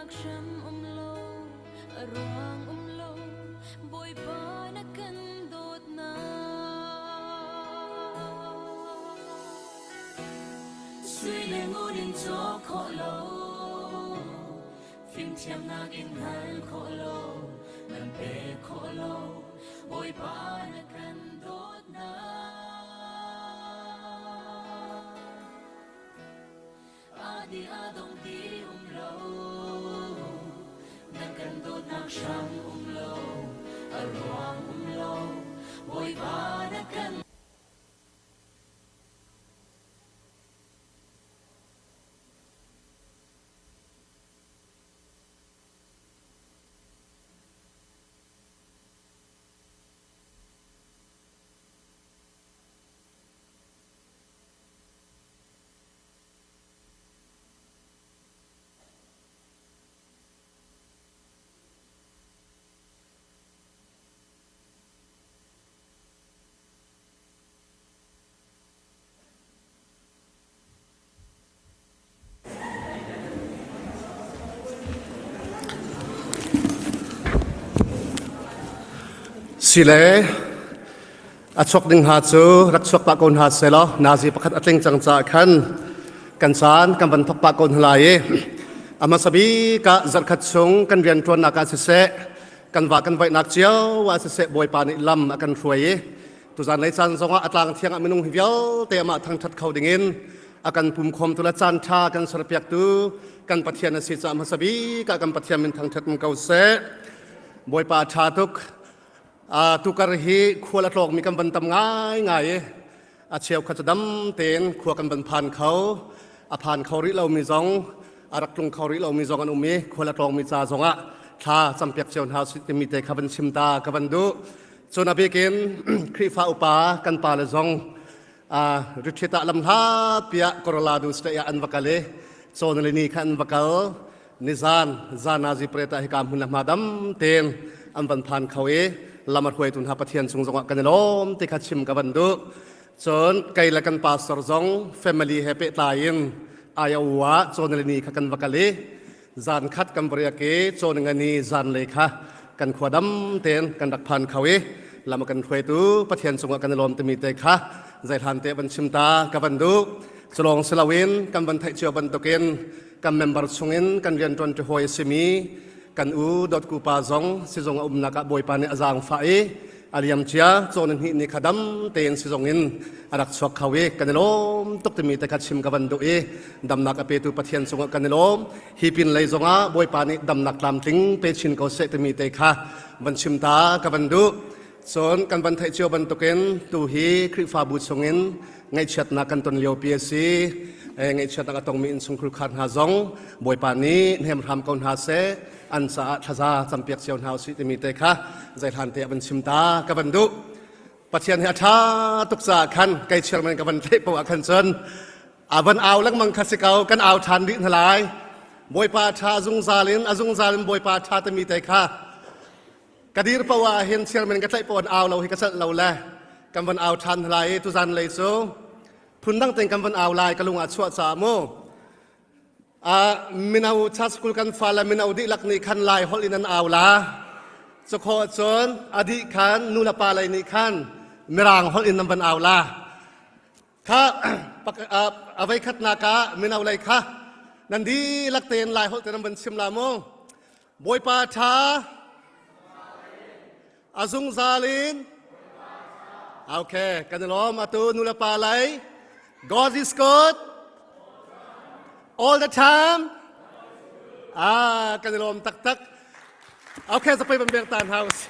Dawtnak hram um lo, a ruang um lo, Bawipa na kan dawtnak. Sui le ngun in cawk khawh lo, fimthiamnak in hal khawh lo, man pek khawh lo, Bawipa na kan dawtnak. Adi a dong ti um lo, na kan dawtnak hram um lo, a ruang um lo, Bawipa na kan Sile a chuak ding hna cu rak chuak pah ko hna selaw nazi pakhat a tling cang caah khan kan caan kan van thok pah ko hna lai i a hmasa bik ah zarhkhat chung kan rianṭuannak ah siseh kan va kan vaihnak cio ah siseh Bawipa nih lam a kan hruai i tuzan lei caan zongah a tlang thiang ah minung hi vialte amah thangṭhat kho dingin a kan pumkhawm tu le caan ṭha kan serpiaktu kan Pathian a si caah hmasa bik ah kan Pathian min thangṭhat ko seh. Bawipa ṭha tuk. Tukar hi khual a tlawkmi kan van tam ngaingai i a cheukhat cu dam tein khua kan van phan kho. A phan kho rih lomi zong a rak tlung kho rih lomi zong an um i khual a tlawngmi ca zongah thla campiak cio hna usih timi te kha van chim ta ka van duh. Cun a bikin Khrihfa upa kan pale zong retreat ah lam hlatpi ah Colorado State ah an va kal i Cawnalini kha an va kal. Nizan zanazi pret ah hika hmun le hma dam tein an van phan kho i lam a hruaitu hna Pathian cung zongah kan i lawm ti kha chim ka van duh. Cun kei le kan pastor zong family he pehtlai in Iowa ah Cawnalini kha kan va kal i zan khat kan va riak i Cawngani zan lei kha kan khua dam tein kan rak phan kho i lam a kan hruaitu Pathian cungah kan i lawm timi te kha zeihlan te van chim ta ka van duh. Culawng si loin kan van theih cio bantukin kan member chungin kan rianṭuan ṭi hawi a simi kan u dawtku pa zong sizung a umnak ah Bawipa nih a zaangfah i a liam cia cawn hnih ni kha dam tein sizung in a rak chuak kho i kan i lawm tuk timi te kha chim ka van duh i damnak a petu Pathian cungah kan i lawm. Hi pin lei zongah Bawipa nih damnak tlamtling pe chin ko seh timi te kha van chim ta ka van duh. Cun kan van theih cio bantukin tu hi Khrihfabu chungin ngaihchiatnak kan ton liopi a si. Ngaihchiatnak a tongmi innchungkhar khar hna zong Bawipa nih hnem hram ko hna seh, an caah thlaza campiak cio hna usih timi te kha zeihlan te a van chim ta ka van duh. Pathian hi a ṭha tuk caah khan kei chairman ka van theih poah khan cun a van au lengmang kha si ko kan au ṭhan rih hna lai. Bawipa ṭha zungzal in a zungzal in Bawipa ṭha timi te kha Ka dir poah ah hin chairman ka tlaih poah an au lo hi ka celh lo le kan van au ṭhan lai i tuzan lei cu phundang tein kan van au lai ka lung ah chuah caah mu. Mino cha school kan fa le mino dihlak nih khan lai holh in an au la. Cukhawh cun a dih khan nu le pa lei nih khan mirang holh in an van au la. Kha a voi khatnak ah mino lei kha nan dihlak tein lai holh tein an van chim la mu. Bawipa ṭha a zungzal in Okay, kan i lawm atu nu le pa lei God is good all the time. Ah, kan i lawm taktak. Okay, zapei ban bek tan house.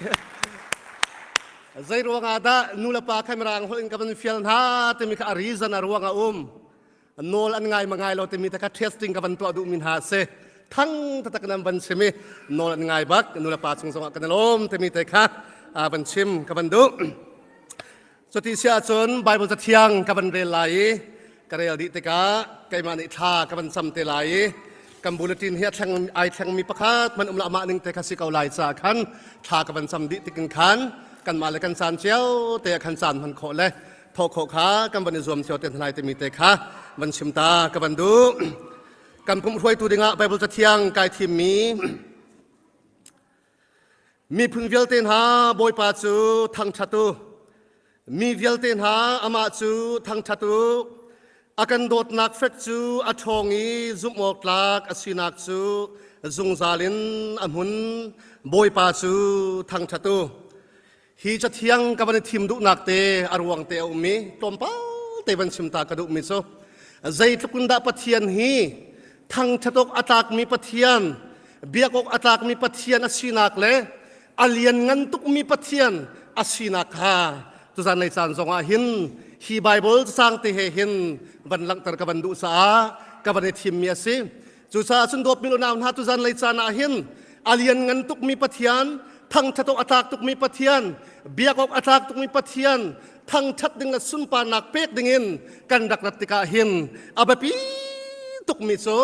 Zei ruang ah dah nu le pa kha mirang holh in ka van fial hna timi kha a reason a ruang a um. Nawl an ngai ma ngai lo timi te kha testing ka van tuah duh mi hna si thang taktak nan van chim i nawl an ngai bak nu le pa chung zongah kan i lawm timi te kha van chim ka van duh. Cuti si ahcun Bible cathiang ka van rel lai i ka rel dih tikah keimah nih thla ka van cam te lai i kan bulletin hi a thleng ai thlengmi pakhat man um la amah ning te kha si ko lai ca khan thla ka van cam dih tikin khan kanmah le kan caan cio te ah khan caan hman khawh le thawh khawh kha kan van i zuam cio te hna lai timi te kha van chim ta ka van duh. Kan pumh hruaitu dingah Bible cathiang kai thimmi miphun vialte hna Bawipa cu thangṭhat u. Mi vialte hna amah cu thangṭhat u. A kan dawtnak fek cu a ṭhawng i zumh awk tlak a sinak cu zungzal in a hmun. Bawipa cu thangṭhat u. Hi cathiang ka van i thim duhnak te a ruang te a um i tlawmpal te van chim ta ka duhmi cu zeitluk in dah Pathian hi thangṭhat awk a tlakmi Pathian, biak awk a tlakmi Pathian a sinak le a lianngan tukmi Pathian a sinak kha tuzan lei caan zongah hin hi Bible cacang te he hin van langhter ka van duh caah ka van i thimmi a si. Cucaah cun dawtmi unau hna tuzan lei caan ah hin a lianngan tukmi Pathian, thangṭhat awk a tlak tukmi Pathian, biak awk a tlak tukmi Pathian, thangṭhat ding le sunparnak pek dingin kan rak rat tikah hin a biapi tukmi cu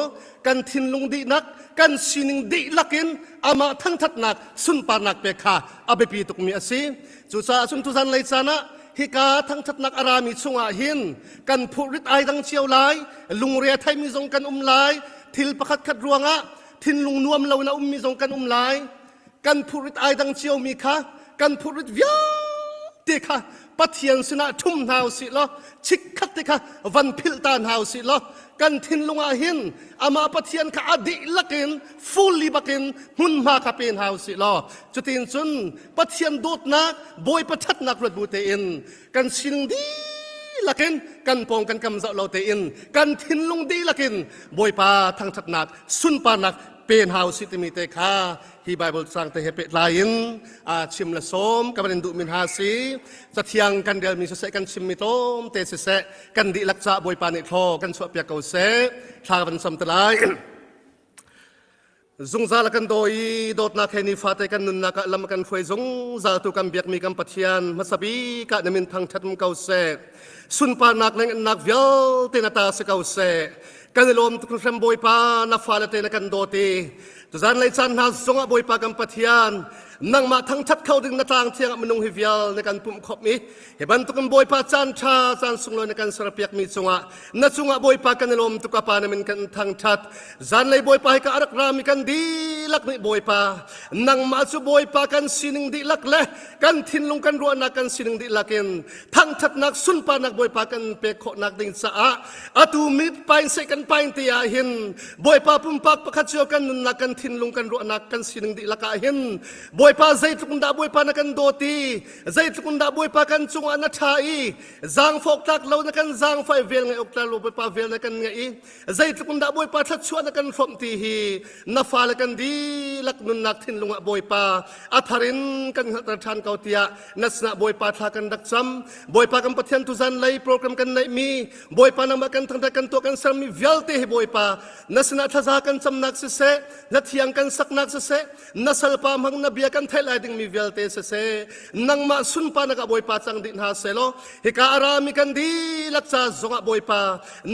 kan thinlung dihlak, kan sining dihlak in amah thangṭhatnak sunparnak pek kha a biapi tukmi a si. Cucaah cun tuzan lei caan ah hika thangṭhatnak a rami chungah hin kan phurrit ai dang cio lai, lungre a theimi zong kan um lai, thil pakhat khat ruangah thinlung nuam lo in a ummi zong kan um lai. Kan phurrit ai dang ciomi kha kan phurrit vialte kha Pathian sinah ṭhum hna usih law chikkhat te kha van philh ta hna usih law kan thinlung ah hin amah Pathian kha a dihlak in fully bakin hmunhma kha pe hna usih law cutin cun Pathian dawtnak Bawipa ṭhatnak ruat bu tein kan sining dihlak in kan pawng kan kam zoh lo tein kan thinlung dihlak in Bawipa thangṭhatnak sunparnak pe hna usih timi te kha hi Bible cang te he pehtlai in chim le sawm ka van in duhmi hna si cathiang kan relmi siseh kan chimmi tlawmte siseh kan dihlak ca Bawipa nih thlaw kan chuahpiak ko seh thla van sam te lai zungzal a kan daw i dawtnak he nifate kan nunnak ah lam a kan hruai zungzal tu kan biakmi kan Pathian hmasa bik ah na min thangṭhat um ko seh sunparnak le ngannak vialte na ta si ko seh kan i lawm tuk hrem Bawipa na fale te na kan dawt i tuzan lei caan hna zongah Bawipa kan Pathian nangmah thangṭhat kho ding na tlang thiang ah minung hi vial na kan pumh khawp i hi bantukin Bawipa caan ṭha caan sunglawi na kan serpiak mi cungah na cungah Bawipa kan i lawm tuk a pa na min kan thangṭhat zanlei Bawipa hi ka rak rami kan dihlak nih Bawipa nangmah cu Bawipa kan sining dihlak le kan thinlung kan ruahnak kan sining dihlak in thangṭhatnak sunparnak Bawipa kan pek khawhnak ding caah atu mit pain seh kan pain te ah hin Bawipa pumpak pakhat cio kan nunnak kan thinlung kan ruahnak kan sining dihlak ah hin Bawipa zeitluk in dah Bawipa na kan dawt i zeitluk in dah Bawipa kan cungah na ṭha i zaangfawk tlak lo na kan zaangfai vel ngai awk tlak lo Bawipa vel na kan ngeih i zeitluk in dah Bawipa thluachuah na kan hrawmh ti hi na fale kan dihlak nunnak thinlung ah Bawipa a thar in kan hngalhter ṭhan ko tiah na sinah Bawipa thla kan rak cam Bawipa kan Pathian tuzan lei program kan neihmi Bawipa nangmah kan thangṭhat kan tuah kan sermi vialte hi Bawipa na sinah thlaza kan camnak siseh na thiang kan saknak siseh na salpa hmang na bia kan theih lai dingmi vialte siseh nangmah sunparnak ah Bawipa cang dih hna sehlaw hika a rami kan dihlak ca zongah Bawipa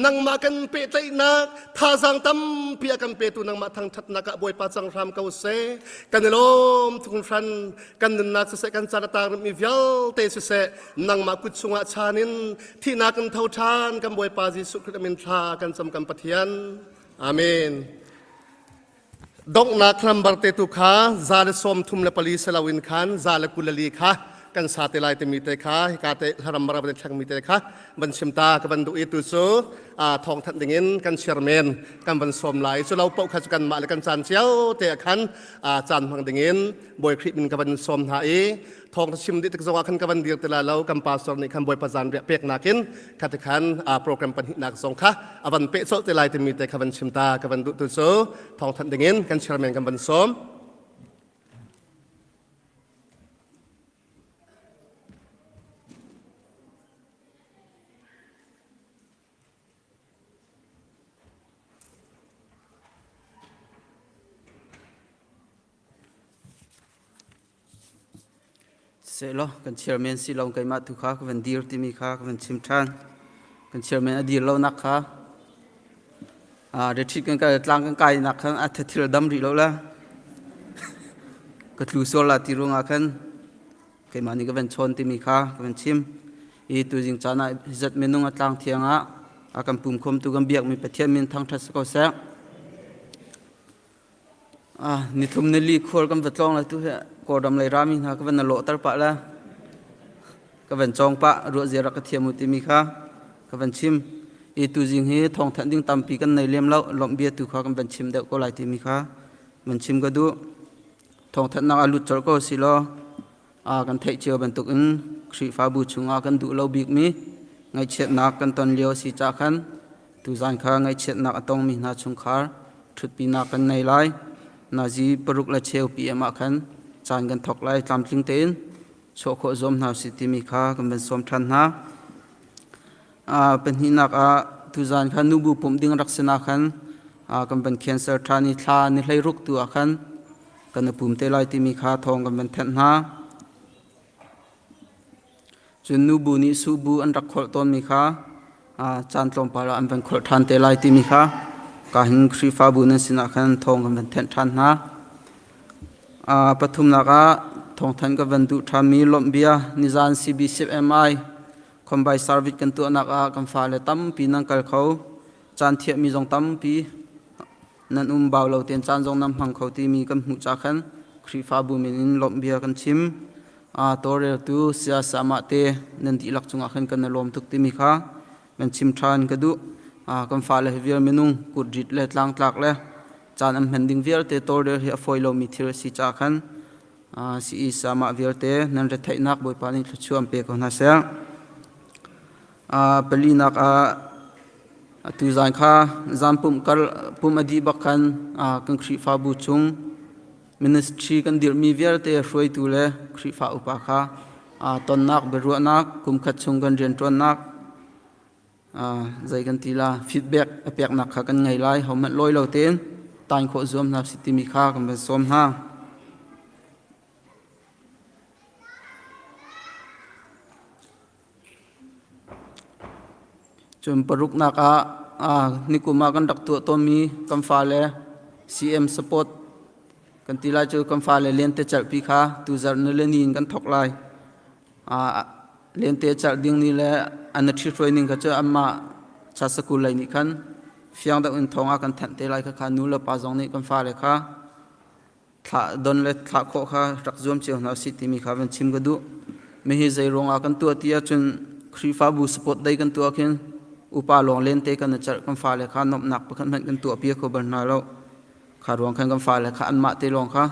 nangmah kan pehtlaihnak thazaang tampi a kan petu nangmah thangṭhatnak ah Bawipa cang hram ko seh kan i lawm hringhran kan nunnak siseh kan caan a tang mi vialte siseh nangmah kut chungah chan in thihnak in tho ṭhan kan Bawipa Jesuh Khrih min thla kan cam kan Pathian amen Donghnak lambar te tu kha 134 selo in khan 124 kha kan sa te lai timi te kha hika te hlaram bara van thleng mi te kha van chim ta ka van duh i tu cu thawng thanh ding in kan chairman kan van sawm lai cu lo paoh kha cu kan mah le kan caan cio te ah khan caan hmang ding in Bawi Khrih min ka van sawm hna i thawng chim dih tik zongah khan ka van dir ti lai lo kan pastor nih khan Bawipa zan riah pek nakin kha ti khan program pahnihnak zong kha a van peh colh te lai timi te kha van chim ta ka van duh tu cu thawng thanh ding in kan chairman kan van sawm. Sehlaw kan chairman si lo keimah tu kha ka van dir timi kha ka van chim ṭhan. Kan chairman a dir lonak kha retreat kan kal tlang kan kainak khan a thil dam rih lo la. Ka tlu sual la ti ruangah khan keimah nih ka van chawn timi kha ka van chim. I tuzing caan ah zat minung a tlang thiang ah a kan pumkhawmtu kan biakmi Pathian min thangṭhat si ko seh. Nithum nili khual kan va tlawng lai tu hi Kawlram lei rami hna ka van na lawhter pah le ka van cawng pah ruah zia rak ka thiam u timi kha ka van chim. I tuzing hi thawngthanh ding tampi kan nei lem lo lawmh bia tu kha kan van chim deuh ko lai timi kha van chim ka duh. Thawngthanhnak ah lut colh ko si law kan theih cio bantukin Khrihfabu chungah kan duh lo bikmi ngaihchiatnak kan ton lio a si caah khan tuzan kha ngaihchiatnak a tongmi hna chungkhar ṭhutpinak kan nei lai. Nazi paruk le cheu PM ah khan caan kan thawk lai tlamtling tein chuah khawh zuam hna usih timi kha kan van sawm ṭhan hna. Pahnihnak ah tuzan kha nubu pumh ding rak si na khan kan van cancel ṭhan i thla ni 16 tu ah khan kan i pum te lai timi kha thawng kan van thanh hna. Cun nubu nih subu an rak kholh tawnmi kha caan tlawmpal ah an van kholh ṭhan te lai timi kha ka hin Khrihfabu nan sinah khan thawng kan van thanh ṭhan hna. Pathumnak ah thawngthanh ka van duh ṭhanmi lawmhbia nizan CBCMI Combine service kan tuahnak ah kan fale tampi nan kal kho. Caan thiahmi zong tampi nan um bau lo tein caan zong nan hmang kho timi kan hmuh ca khan Khrihfabu min in lawmh bia kan chim. Tawlreltu saya samah te nan dihlak cungah khan kan i lawm tuk timi kha kan chim ṭhan ka duh. Kan fale hi vial minung kutrit le tlangtlak le caan an hman ding vialte tawlrel hi a fawi lomi thil a si caah khan Si mah vialte nan retheihnak Bawipa nih thluachuah an pe ko hna seh. Palinak ah atu zan kha zan pumh kar pumh a dih bak khan kan Khrihfabu chung ministry kan dirhmi vialte hruaitu le Khrihfa upa kha tonnak biaruahnak kumkhat chung kan rianṭuannak zei kan ti la feedback a peknak kha kan ngei lai hohmanh lawi lo tein tain khawh zuam hna si timi kha kan van sawm hna. Cun paruknak ah nikum ah kan rak tuah tawnmi kan fale CM support kan ti lai cu kan fale lente celhpi kha tuzarh nilini in kan thawk lai. Lente celh ding ni le an ṭhithruai ning kha cu anmah chasakul lei nih khan fiang deuh in thawng ah kan thanh te lai khakha nu le pa zong nih kan fale kha thlah don le thlah khawh kha rak zuam cio hna usih timi kha van chim ka duh. Mihi zei ruangah kan tuah ti ahcun Khrihfabu support day kan tuah khin upa lawng lente kan i celh kan fale kha nuamhnak pakhat hmanh kan tuah piak kho bal hna lo. Kha ruang khan kan fale kha anmah te lawng kha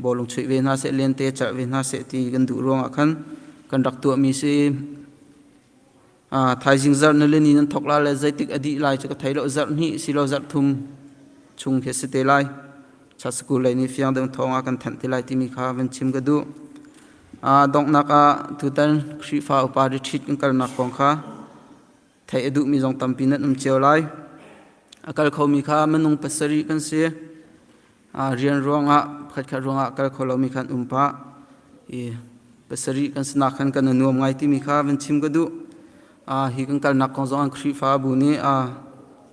bawlung chuih ve hna seh lente celh ve hna seh ti kan duh ruangah khan kan rak tuahmi si. Thaizing zarh na le ni nan thok la le zeitik a dih lai cu ka thei lo zarh hnih silo zarh thum chung khi si te lai. Chat school lei nih fiang deuh thawng ah kan thanh te lai timi kha van chim ka duh. Donghnak ah tutan Khrihfa upa retreat kan kalnak kong kha Theih a duhmi zong tampi nan um cio lai. A kal khomi kha minung pasarih kan si. Rian ruangah, pakhatkhat ruangah a kal kho lomi kha an um pah. I pasarih kan sinak khan kan i nuam ngai timi kha van chim ka duh. Hi kan kalnak kong zong an Khrihfabu nih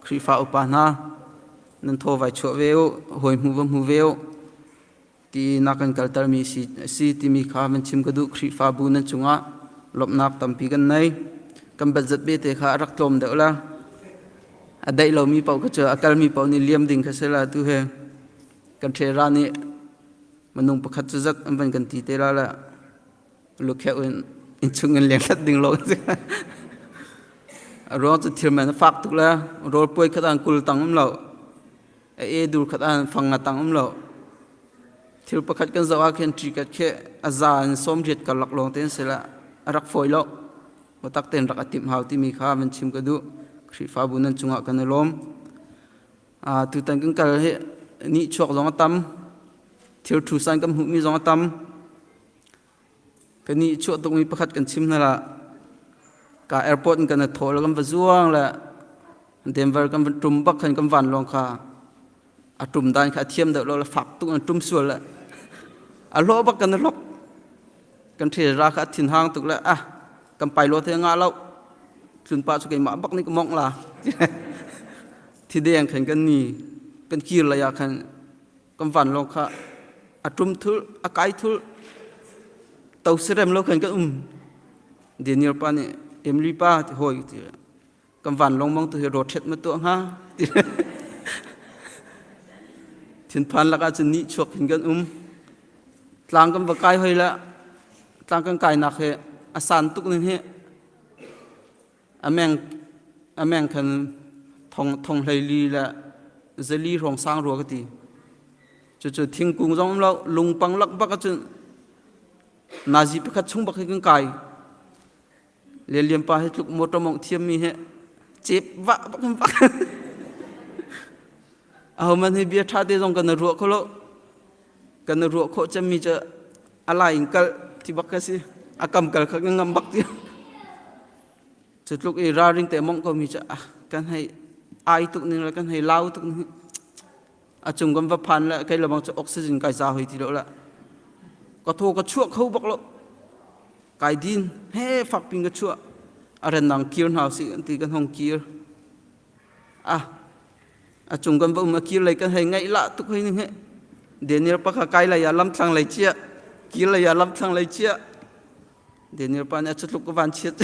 Khrihfa upa hna nan thaw vai chuah ve u, hawi hmu va hmu ve u. Ti na kan kaltermi si timi kha van chim ka duh. Khrihfabu nan cungah lawmhnak tampi kan nei. Kan budget bete kha a rak tlawm deuh la. A daih lomi paoh kha cu a kalmi paoh nih liam ding kha si la tu he kan ṭhera nih minung pakhat cu zat an van kan ti te la la lukheuh in innchung in leng hlat ding lo a ruang cu thil man a fak tuk la rawl puai khat an kul tang um lo A e dur khat ah fang a tang um lo. Thil pakhat kan zoh ah khin ṭi kat khi a za in 80 karlak lawng te an si la a rak fawi lo. Biatak tein rak a timh hau timi kha van chim ka duh. Khrihfabu nan cungah kan i lawm. Tutan kan kal hi nih chuak zong a tam. Thil thu san kan hmuhmi zong a tam. Kan nih chuah tukmi pakhat kan chim hna la. Ka airport in kan i thaw le kan va zuang le Denver kan van ṭum bak khan kan vanlawng kha a ṭum dan kha a thiam deuh lo le fak tuk in ṭum sual le a hlawh bak kan i hlok. Kan ṭhil ra kha a thinhang tuk le ah kan pilot he ngah lo tlun pah cu keimah bak nih ka mongh la. Thi deng khan kan ni kan kir lei ah khan kan vanlawng kha a ṭum thul a kai thul to sirem lo khan kan um. Daniel pa nih Emily pa ti hawi ti kan vanlawng mong tu hi rotate ma tuah hnga. Thinphan lakah cun nih chuak hin kan um. Tlang kan va kai hoi la tlang kan kainak hi a san tuk ning hi a meng a meng khan thong thong hlei li le zali hrawng sang rua ka ti. Cucu thingkung zong um lo lungpang lak bak ahcun nazi pakhat chung bak hi kan kai. Lianlian pa hi tluk motor mongh thiammi hi cep vah bak in vak. Aho man hi bia ṭha te zong kan ruah kho lo. Kan ruah khawh cemmi cu a lai in kal ti bak ka si. A kam kal kha kan ngam bak ti. Cu tluk i ralring te mongh komi cu ah kan hei ai tuk ning le kan hei lau tuk ning a cung kan va phan le kei lebang cu oxygen kai za hoi ti lo la. Ka thaw ka chuah kho bak lo. Kai din he fak pin ka chuah a rennang kir hna usih an ti kan hong kir. Ah a cung kan va um a kir lei kan hei ngaih lah tuk hoi ning he. Daniel pa kha kai lei ah lam thlang lei chia kir lei ah lam thlang lei chia. Daniel pa nih a cutluk ka van chiat.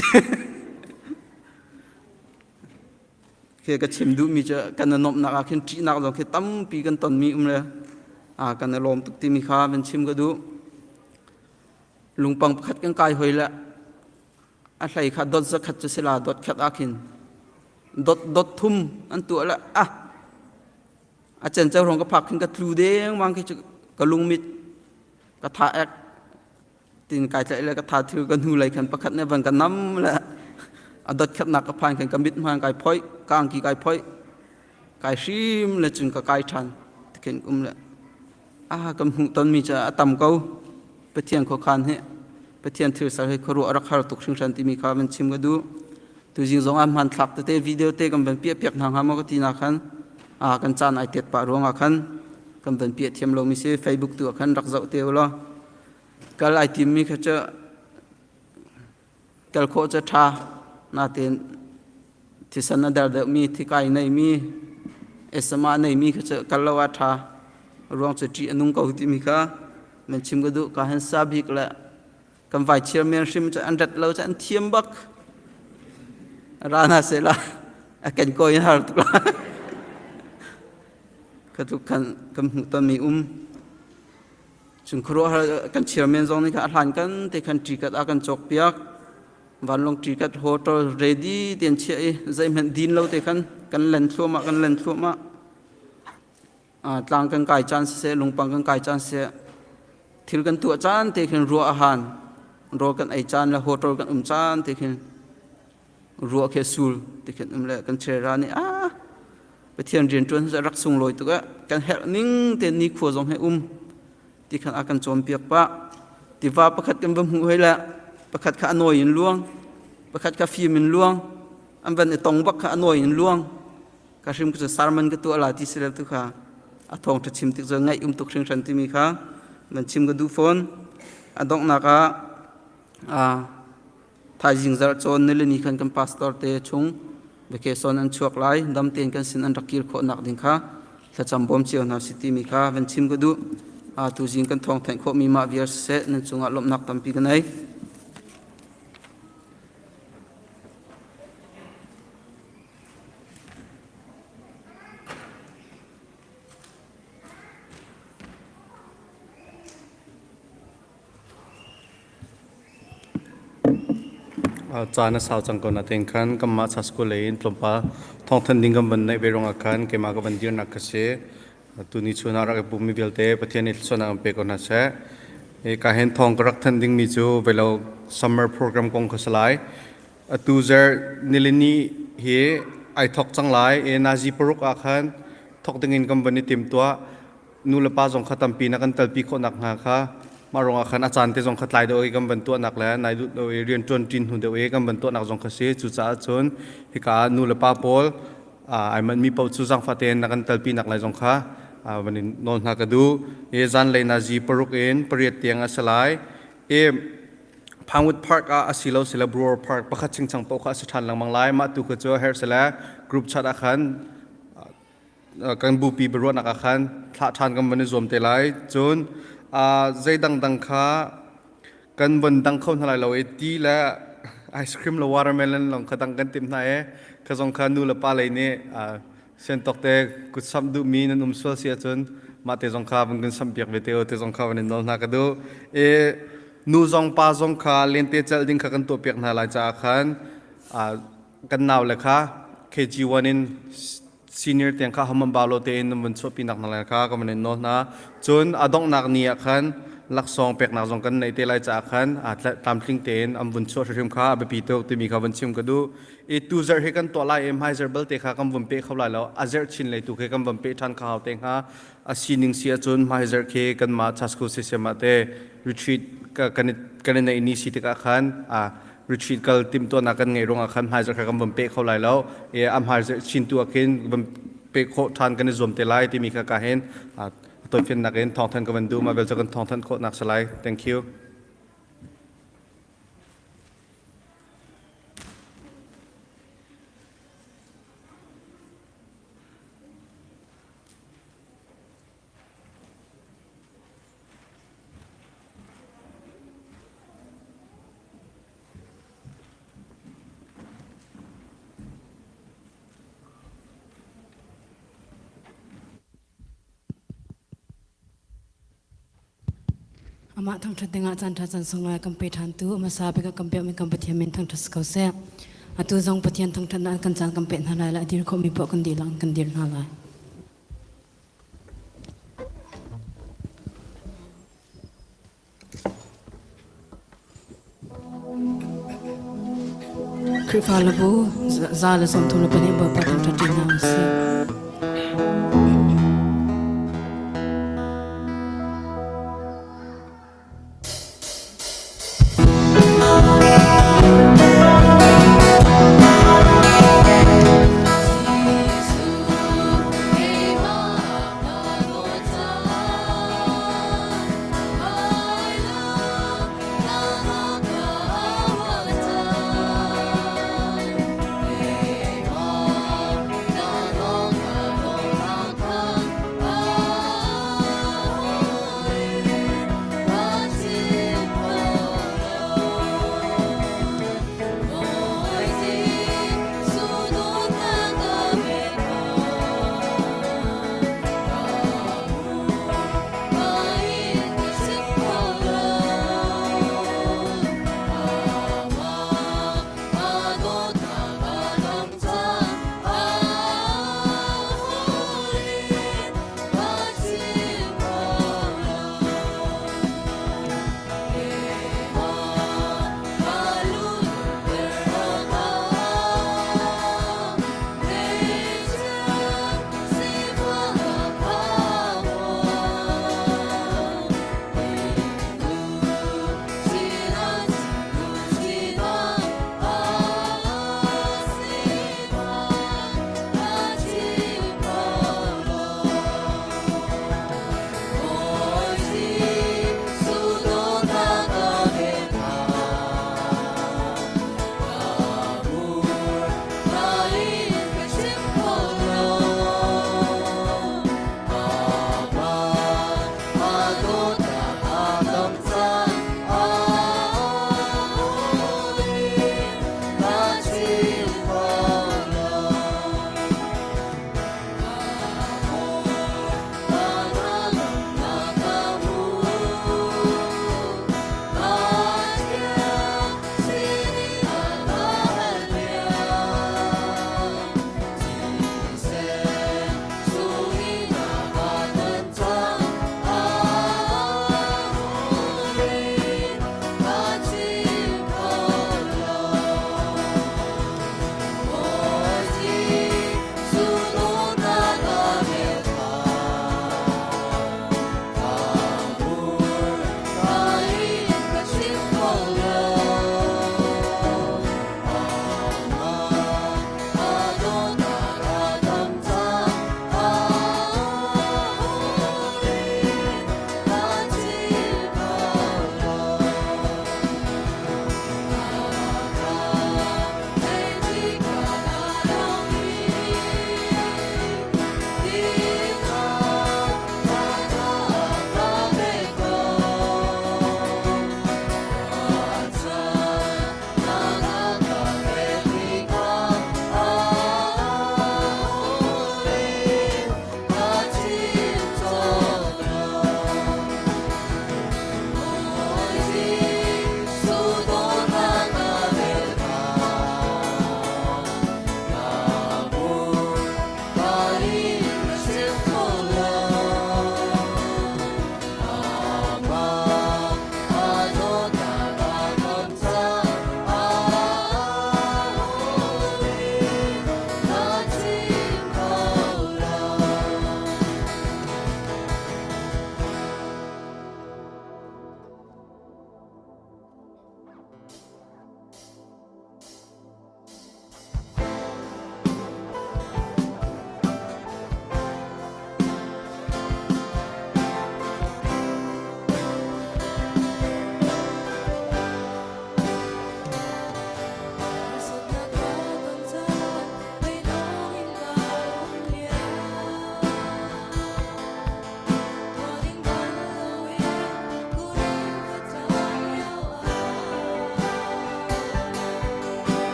Khi ka chim duhmi cu kan i nuamhnak ah khin ṭihnak zong khi tampi kan tonmi um le kan i lawm tuk timi kha van chim ka duh. Lungpang pakhat kan kai hoi le a hlei kha dot zakhat cu sila dot khat ah khin dot dot thum an tuah le ah a cenceo hrawng ka phak khin ka tlu dengmang khi cu ka lungmit ka tha ek tin kai tlaih le ka tha thil ka hnu lei khan pakhat ne van ka nam le a dot khatnak ka phan khan ka mit hman kai phoi ka angki kai phoi kai hrim le cun ka kai ṭhan tikhin um le ah kan hmuh tonmi cu a tam ko. Pathian khuakhan hi Pathian thil ser hi khuaruah a rak har tuk hringhran timi kha van chim ka duh. Tuzing zong ah hmanthlak tete video te kan van piah piak hna hnga maw ka ti na khan ah kan caan ai tet pah ruangah khan kan van piah thiam lomi si Facebook tu ah khan rak zoh te ulaw kal ai timmi kha cu Tel khawh cu ṭha. Nain thisen a der deuhmi, thikai neimi, asthma a neimi kha cu kal lo ah ṭha. Ruang cu ṭih a nung ko timi kha nan chim ka duh. Ka han sa bik le kan vai chairman hrim cu an rat lo cu an thiam bak. Ra hna sehla a ken ko in har tuk la. Ka tluk khan kan hmuh tonmi um. Cun khuaruahhar kan chairman zong nih khan a hlan kan te khan ṭikat a kan cawkpiak. Vanlawng ṭikat hotel ready tein chiah i zeihmanh din lo te khan kan len thluahmah kan len thluahmah. Tlang kan kai caan siseh, lungpang kan kai caan siseh, thil kan tuah caan te khin ruah a han. Rawl kan ei caan le hotel kan um caan te khin ruah khi sul ti khin um le kan chera nih ah Pathian rianṭuan hi rak sunglawi tuk ah kan herh ning te nikhua zong he um ti khan a kan cawnpiak pah. Tiva pakhat kan va hmuh hoi le pakhat kha a nawi in luang, pakhat kha fim in luang, an van i tong bak kha a nawi in luang. Ka hrim cu sermon ka tuah la ti si tu kha a thawng ṭha chim tik cu ngaih um tuk hringhran timi kha van chim ka duh fawn. A donghnak ah Thaizing zarh cawn nilini khan kan pastor te chung vacation an chuak lai. Dam tein kan sin an rak kir khawh nak ding kha thlacam bawm cio hna si timi kha van chim ka duh. Tuzing kan thawng theih khawhmi mah vial siseh nan cungah lawmhnak tampi ka nei. Caan a sau cang ko natein khan kanmah cha school lei in tlawmpal thawngthanh ding kan van neih ve ruangah khan keimah ka van dirnak ka si. Tuni chun ah rak i pummi vialte Pathian nih thluachuahnak an pe ko hna seh. Ka hen thawng ka rak thanh dingmi cu velo summer program kong kha si lai. Atu zer nilini hi ai thok cang lai. E nazi paruk ah khan thok dingin kan van i tim tuah. Nu le pa zong kha tampi na kan telpi khawh nak hnga kha mah ruangah khan a caan te zong kha tlai deuh i kan van tuahnak le nai duh deuh i rian ṭuan ṭin hnu deuh i kan van tuahnak zong kha si. Cucaah cun hika ah nu le pa pawl ai manhmi paoh cu zaangfah tein na kan telpi nak lai zong kha van in nawl hna ka duh. I zanlei nazi paruk in pariat tiang a si lai. I Pinewood Park ah a si lo sile Brewer Park pakhat chingchang paoh kha a si ṭhan lengmang lai. Mah tu kha cu herh sile group chat ah khan kan bupi biaruahnak ah khan thlah ṭhan kan van i zuam te lai. Cun zei dangdang kha kan von dang kho hna lai lo i ti le ice cream le watermelon lawng kha dang kan timh hna i kha zong kha nu le pa lei nih siantawk te kutsamh duhmi nan um sual si ahcun Mah te zong kha van kan sampiak ve te o te zong kha van in nawl hna ka duh. E nu zong pa zong kha lente celh ding kha kan tuahpiak hna lai caah khan kan nau le kha KG1 in senior tiang kha hamam ba lo tein nan vun chuahpi nak hna lai kha ka van in nawl hna. Cun a donghnak ni ah khan laksawng peknak zong kan nei te lai caah khan tlamtling tein an vun chuah hrimhrim kha a biapi tuk timi kha van chim ka duh. I tu zarh hi kan tuah lai i hmai zarh belte kha kan vun pe kho lai lo. A zarh chin lei tu khi kan vun pe ṭhan kha hau te hnga. A sining si ahcun hmai zarh khi kanmah Chasco system ah te retreat kan i neih ni si tikah khan retreat kal timhtuahnak kan ngeih ruangah khan hmai zarh kha kan vun pe kho lai lo. I a hmai zarh chin tu ah khin vun pe khawh ṭhan kan i zuam te lai timi kha ka hin tawifiannak in thawngthan ka van duh. Mah bel cu kan thawngthan khawhnak si lai. Thank you. Amah thangṭhat dingah caanṭha caan sunglawi kan pe ṭhantu hmasa bik ah kan pekmi kan Pathian min thangṭhat si ko seh. Atu zong Pathian thangṭhatnak kan caan kan pek hna lai le a dir khawhmi poah kan dihlak in kan dir hna lai. Khrihfa labu 132 Bawipa thangṭhat ṭi hna u sih.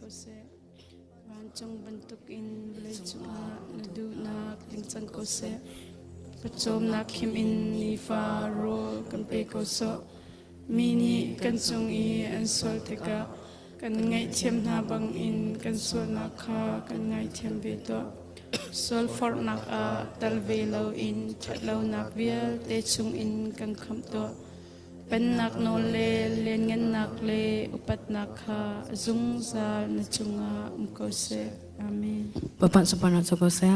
ko seh. Vancung bantukin vawleicung ah na duhnak tling cang ko seh. Pawcawmnak khim in nifa rawl kan pe ko sawh. Mi nih kan cung i an sual tikah kan ngaihthiam hna bangin kan sualnak kha kan ngaithiam ve tuah. Sualforhnak ah tel ve loin ṭhatlonak vialte chungin kan khamh tuah. Pennak nawl le lianngannak le upatnak kha zungzal na cungah um ko seh. Amen. Bapak sunparnak cu ko seh.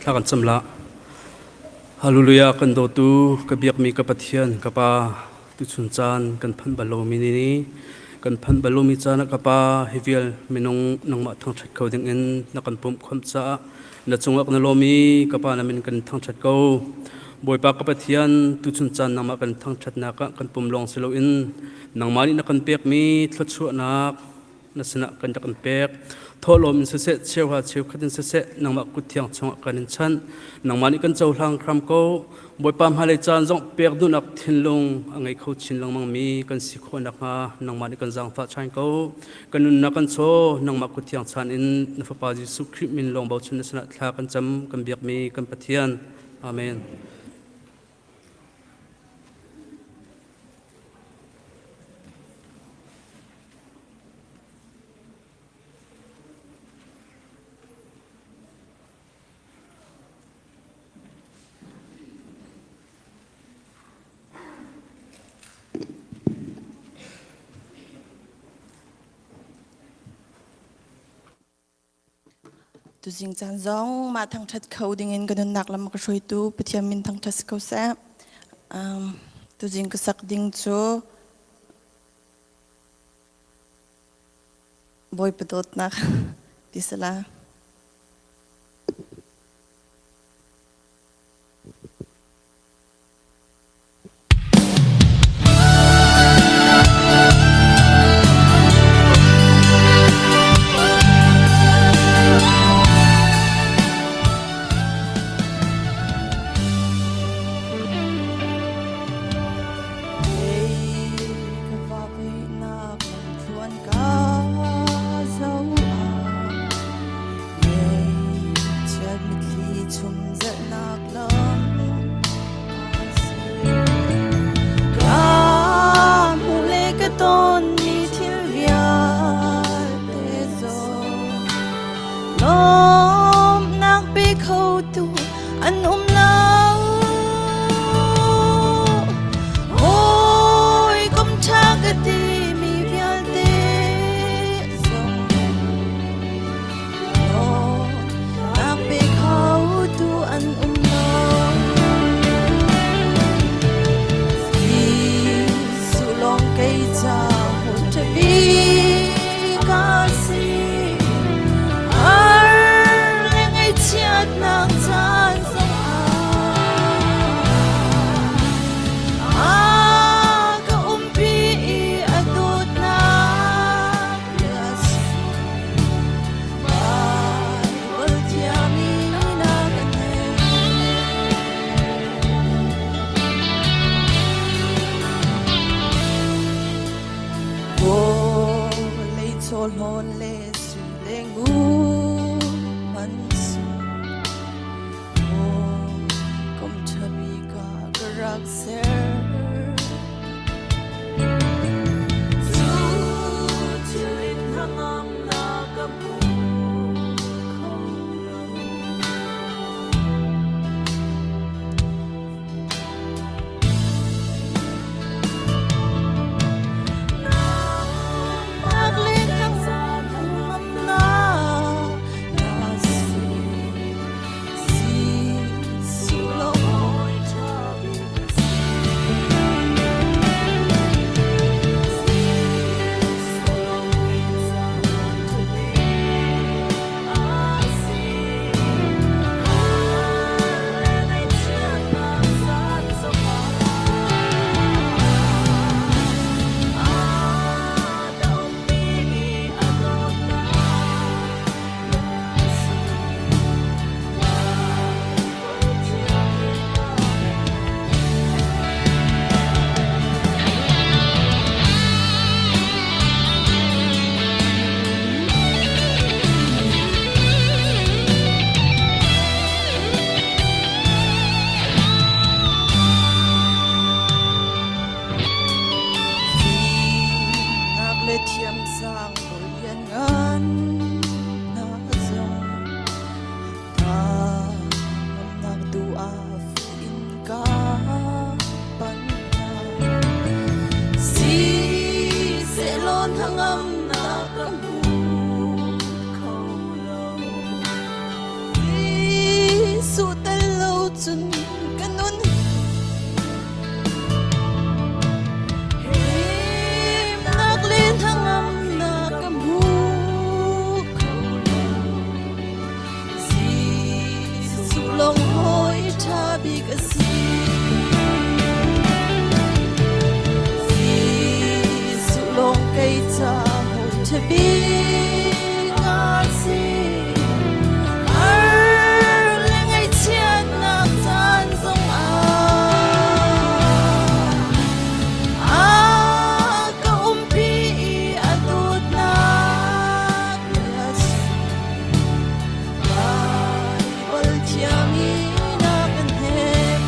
Thla kan cam la. Hallelujah kan dawtu ka biakmi ka Pathian ka Pa tuchun caan kan phanh bal lomi ni kan phanh bal lomi caan ah ka Pa hi vial minung nangmah thangṭhat kho ding in na kan pumh khawmh caah na cungah kan lawm i ka Pa na min kan thangṭhat ko. Bawipa ka Pathian tuchun caan nangmah kan thangṭhatnak ah kan pum lawng si loin nangmah nih na kan pekmi thluachuahnak na sinah kan rak in pek. Thawhlawm in siseh, cheuha cheukhat in siseh, nangmah kut thiang chungah kan in chanh. Nangmah nih kan cohlang hram ko. Bawipa hmailei caan zong pek duhnak thinlung a ngei kho chin lengmang mi kan si khawh nakhnga nangmah nih kan zaangfah ṭhan ko. Kan nunnak kan chaw, nangmah kut thiang chan in na Fapa Jesuh Khrih min lawng bochan na sinah thla kan cam, kan biakmi kan Pathian. Amen. Tuzing caan zong mah thangṭhat kho dingin ka nunnak lam ka hruaitu Pathian min thangṭhat si ko seh. Tuzing ka sak ding cu Bawipa dawtnak ti sala. An um lo Hawikom ṭha ka timi vialte zong Lawmnak pe khotu an um lo. Jesuh lawng kei ca hmun ṭha bik a si. Har le ngaihchiatnak caan zongah. ṭha bik a si. Jesuh lawng kei ca hawi ṭha bik a si. Har le ngaihchiatnak caan zongah a ka umpi i a dawtnak Baibal thiam in a kan hnem.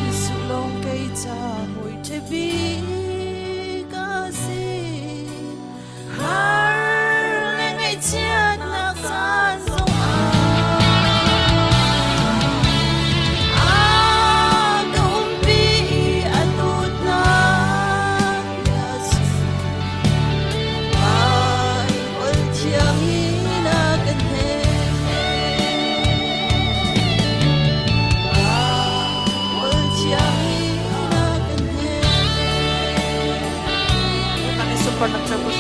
Jesuh lawng kei ca hawi ṭha bik a si. Har le ngaihchiatnak caan zongah a ka umpi i a dawtnak Jesuh Baibal thiam in a kan hnem. Baibal thiam in a kan hnem. Kami support ng Chabos.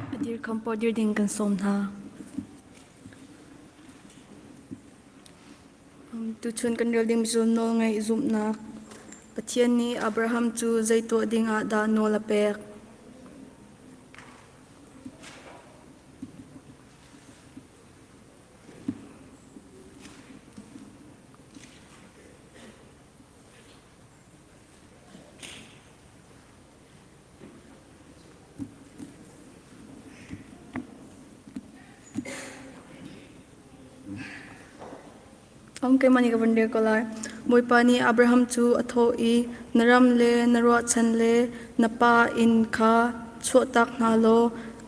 A dirkham pawl dir ding kan sawm hna. Tuchun kan rel ding cu nawlngaih zumhnak. Pathian nih Abraham cu zei tuah ding ah dah nawl a pek? Keimah nih ka vun rel ko lai. Bawipa nih Abraham cu a thawh i, Na ram le na ruahchan le na pa inn kha chuahtak hna law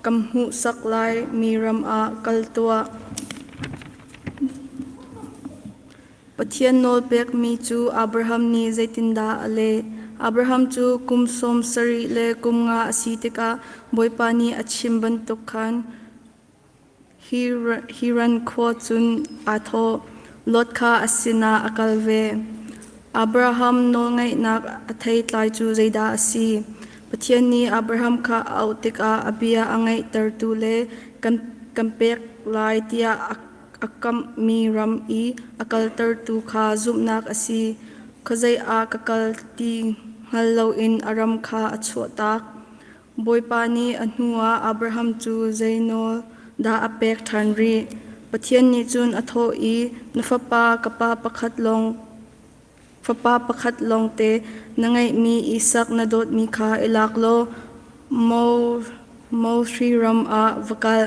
kan hmuhsak laimi ram ah kal tuah. Pathian nawl pekmi cu Abraham nih zeitindah a leh? Abraham cu kum sawm sarih le kum nga a si tikah Bawipa nih a chim bantuk khan Hiran khua cun aa thawh. Lot kha a sinah a kal ve. Abraham nawlngaihnak a theitlai cu zeidah a si? Pathian nih Abraham kha a auh tikah a bia a ngaihtertu le kan pek lai tiah a kamhmi ram i a kaltertu kha zumhnak a si. Khuazei ah ka kal ti hngal loin a ram kha a chuahtak. Bawipa nih a hnuah Abraham cu zei nawl dah a pek ṭhan rih? Pathian nih cun a thawh i, Na fapa ka pa pakhat lawng fapa pakhat lawngte na ngeihmi Isak na dawtmi kha i lak law Mosri ram ah va kal.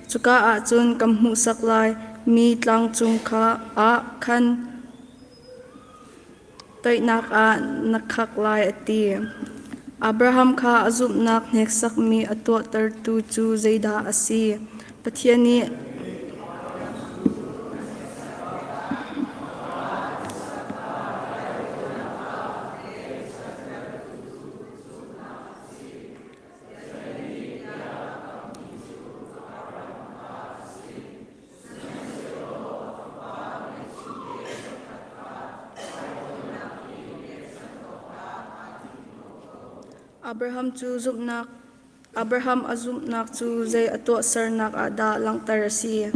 Cuka ah cun kan hmuhsak lai mi tlang cung kha ah khan toihnak ah na khak lai a ti. Abraham kha a zumhnak hneksakmi a tuahtertu cu zeidah a si? Pathian nih Abraham cu zumhnak Abraham a zumhnak cu zei a tuahsernak ah dah langhter a si?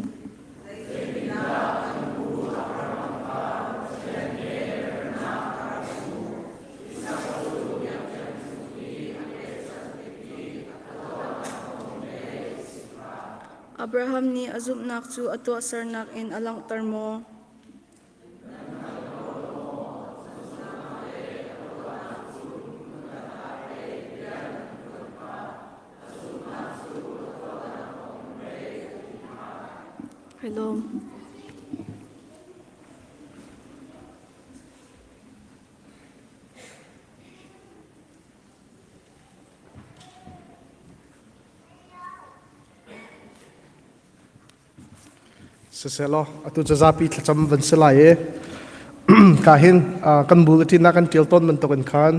Abraham nih a zumhnak cu a tuahsernak in a langhter maw? Hello. Siseh law atu cu zapi thlacam van si lai i Ka hin kan bulletin ah kan ṭial tawn bantukin khan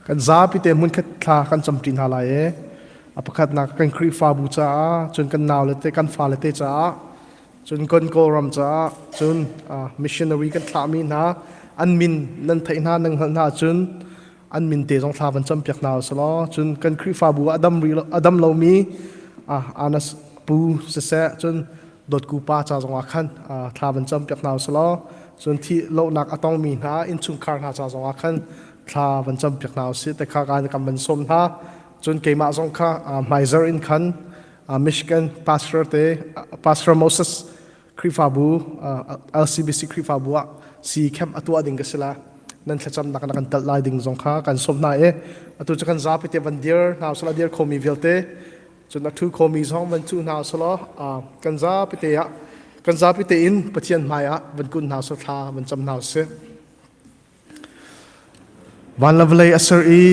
kan zapi te hmunkhat thla kan camṭi hna lai i a pakhatnak kan Khrihfabu caah cun kan naule te kan fale te caah cun kan Kawlram caah cun missionary kan thlahmi hna an min nan theih hna nan hngalh hna cun an min te zong thla van campiak hna usih cun kan Khrihfabu ah a dam rih a dam lomi Anas pu siseh cun dawtku pa ca zongah khan thla van campiak hna usih cun thi lohnak a tongmi hna innchungkhar hna ca zongah khan thla van campiak hna usih te kha kan kan van sawm hna cun keimah zong kha hmaizar in khan Michigan pastor te Pastor Moses Khrihfabu LCBC Khrihfabu ah si camp a tuah ding ka si la nan thlacamnak na kan talh lai ding zong kha kan sawm hna i atu cu kan zapi te van dir hna usila dir khomi vialte cun a thu khomi zong van cu hna usila kan zapi te ah kan zapi te in Pathian hmai ah van kun hna usila thla van cam hna usih Van le vawlei a ser i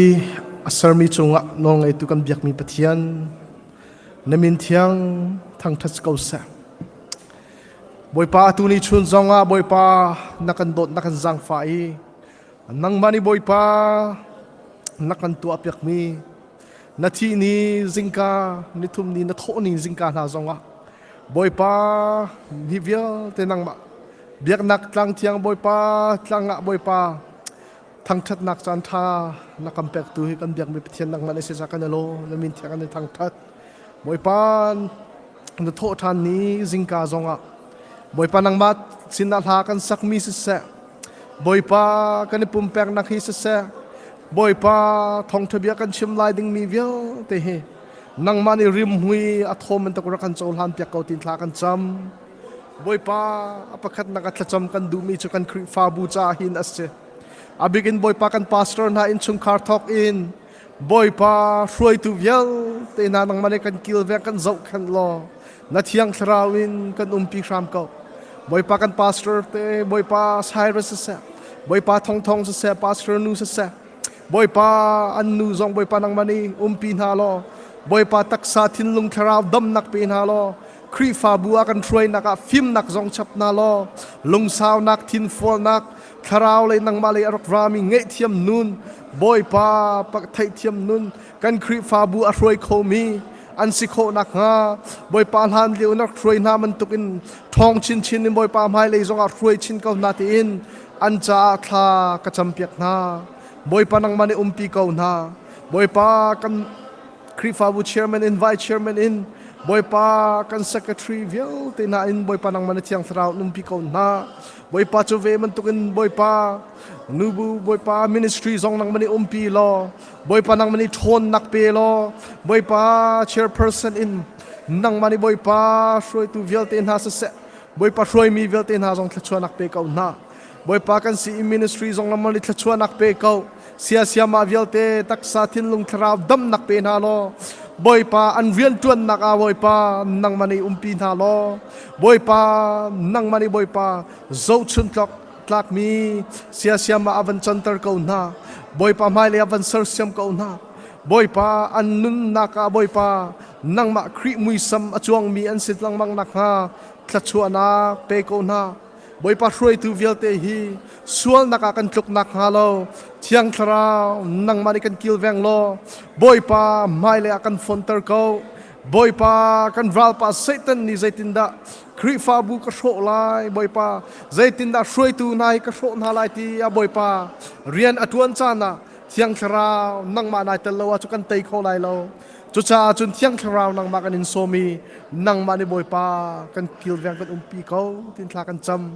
a sermi cungah nawlngeitu kan biakmi Pathian, na min thiang thangṭhat ko seh. Bawipa atu ni chun zongah Bawipa na kan dawt na kan zaangfah i nangmah nih Bawipa na kan tuahpiakmi na thih ni zingka nithum ni na thawh ni zingka hna zongah Bawipa ni vialte nangmah Biaknak tlang thiang Bawipa tlang ah Bawipa thangṭhatnak caan ṭha na kan pektu hi kan biakmi Pathian nangmah na si ca kan i law na min thiang kan i thangṭhat. Bawipa na thawh ṭhan ni zingka zongah Bawipa nangmah sinah hla kan sakmi siseh Bawipa kan i pumpeknak hi siseh Bawipa thawngṭha bia kan chim lai dingmi vialte hi nangmah nih rimhmui a thawm bantuk rak kan cohlan piak ko tin thla kan cam. Bawipa a pakhatnak a thlacam kan duhmi cu kan Khrihfabu caah hin a si. A bik in Bawipa kan pastor hna innchungkhar thawk in Bawipa hruaitu vialte hna nangmah nih kan kilveng kan zohkhenh law na thiang thlarau in kan umpi hram ko. Bawipa kan pastor te Bawipa Cyrus siseh Bawipa Thongthong siseh pastor nu siseh Bawipa an nu zong Bawipa nangmah nih umpi hna law Bawipa taksa thinlung thlarau damnak pe hna law Khrihfabu ah kan hruainak ah fimnak zong chap hna law lungsaunak thinfualnak thlarau lei nangmah lei a rak rami ngaihthiam nun Bawipa theihthiam nun kan Khrihfabu a hruai khomi an si khawh nakhnga Bawipa hlan lio in rak hruai hna bantukin ṭhawng chinchin in Bawipa hmailei zongah hruai chin ko hna tiin an caah thla ka campiak hna. Bawipa nangmah nih umpi ko hna. Bawipa kan Khrihfabu chairman in vice chairman in Bawipa kan secretary vialte hna in Bawipa nangmah na thiang thlarau umpi ko hna. Bawipa cu ve bantukin Bawipa nubu Bawipa ministry zong nangmah nih umpi law Bawipa nangmah nih ṭhawnnak pe law Bawipa chairperson in nangmah nih Bawipa hruaitu vialte hna siseh Bawipa hruaimi vialte hna zong thluachuahnak pe ko hna Bawipa kan si i ministry zong nangmah nih thluachuahnak pe ko siasiamah vialte taksa thinlung thlarau damnak pe hna law Bawipa an rianṭuannak ah Bawipa nangmah nih umpi hna law Bawipa nangmah nih Bawipa zohchun tlok tlakmi siasiam ah a van canter ko hna Bawipa hmailei ah van sersiam ko hna Bawipa an nunnak ah Bawipa nangmah Khrih muisam a cuangmi an si lengmang nakhnga thluachuahnak pe ko hna Bawipa hruaitu vialte hi sualnak ah kan tluk nakhnga lo Thiang Thlarau nangmah nih kan kilveng law Bawipa hmailei ah kan fonter ko Bawipa kan ralpa Satan nih zeitindah Khrihfabu ka hrawh lai Bawipa zeitindah hruaitu hna hi ka hrawh hna lai ti a Bawipa rian a ṭuan caan ah Thiang Thlarau nangmah nai tel lo ah cu kan tei kho lai lo cucaah cun Thiang Thlarau nangmah kan in sawm i nangmah nih Bawipa kan kilveng kan umpi ko tin thla kan cam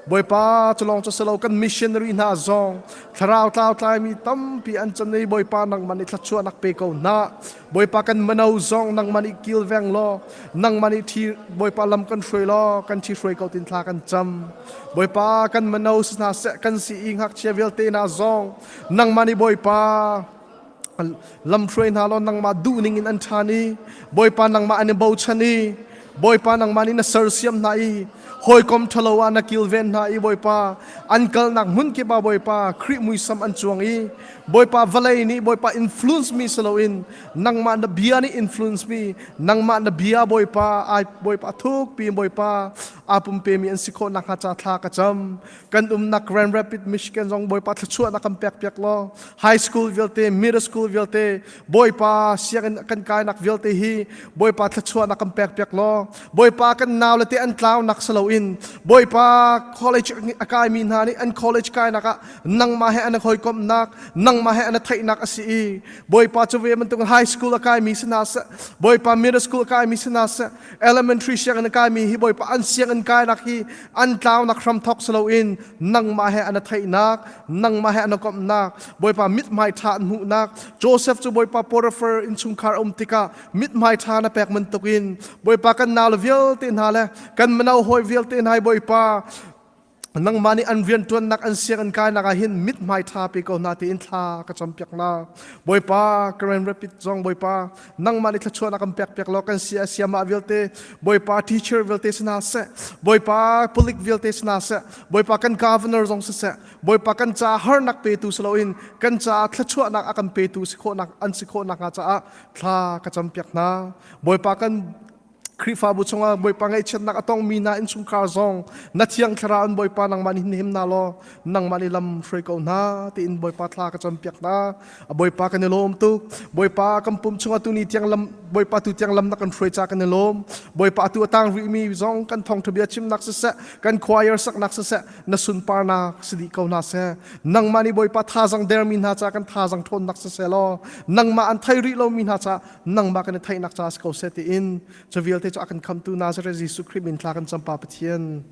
Bawipa cu lawng cu si lo kan missionary hna zong thlarau tlau tlaimi tampi an can i Bawipa nangmah nih thluachuahnak pe ko hna Bawipa kan mano zong nangmah nih kilveng law nangmah nih thi Bawipa lam kan hruai law kan thi hruai ko tin thla kan cam Bawipa kan mano si hna seh kan si i ngakchia vialte hna zong nangmah nih Bawipa lamhruai hna law nangmah duh ning in an ṭhan i Bawipa nangmah an i bochan i Bawipa nangmah nih na sersiam hna i hawikom ṭhalo ah na kilven hna i Bawipa an kalnak hmun kip ah Bawipa Khrih muisam an cuang i Bawipa vawlei nih Bawipa influence mi si loin nangmah na bia nih influence mi nangmah na bia Bawipa ai Bawipa thuk pi Bawipa aa pumpemi an si khawh nakhnga ca thla ka cam. Kan umnak Grand Rapids, Michigan zong Bawipa thluachuahnak kan pek piak law high school vialte, middle school vialte, Bawipa sianginn kan kainak vialte hi Bawipa thluachuahnak kan pek piak law Bawipa kan nau le te an tlaunak si loin Bawipa college a kaimi hna nih an college kainak ah nangmah he an hawikomhnak, nangmah he an theihnak a si i Bawipa cu ve bantuk high school a kaimi si hna seh, Bawipa middle school a kaimi si hna seh, elementary sianginn a kaimi hi Bawipa an sianginn kainak hi an tlaunak hramthok si loin nangmah he an theihnak, nangmah he an komhnak, Bawipa mithmai ṭha an hmuhnak, Joseph cu Bawipa Potiphar innchungkhar a um tikah mithmai ṭha na pek bantukin Bawipa kan nau le vialte hna le kan mino hawi vialte hna hi Bawipa nangmah nih an rianṭuannak an sianginn kainak ah hin mithmai ṭha pe ko hna tiin thla ka campiak hna. Bawipa Karen Rapid zong Bawipa nangmah nih thluachuahnak kan pek piak law kan sia siamah vialte Bawipa teacher vialte si hna seh Bawipa palik vialte si hna seh Bawipa kan governor zong siseh Bawipa kan caah harnak petu si loin kan caah thluachuahnak a kan petu si khawhnak an si khawhnak hnga caah thla ka campiak hna. Bawipa kan Khrihfabu chungah Bawipa ngaihchiatnak a tongmi hna innchungkhar zong na thiang thlarau in Bawipa nangmah nih hnim hna law nangmah nih lam hruai ko hna tiin Bawipa thla ka campiak hna. A Bawipa kan i lawm tuk. Bawipa kan pum chungah tu ni tiang lam Bawipa tu tiang lam na kan hruai ca kan i lawm. Bawipa atu a tang rihmi zong kan thawngtha bia chimnak siseh kan choir saknak siseh na sunparnak si dih ko hna seh. Nangmah nih Bawipa thazang dermi hna ca kan thazang ṭhawnnak siseh law nangmah an thei rih lomi hna ca nangmah kan i theihnak ca si ko seh tiin cu vialte cu a kan khamtu Nazareth Jesuh Khrih min thla kan cam Pa Pathian.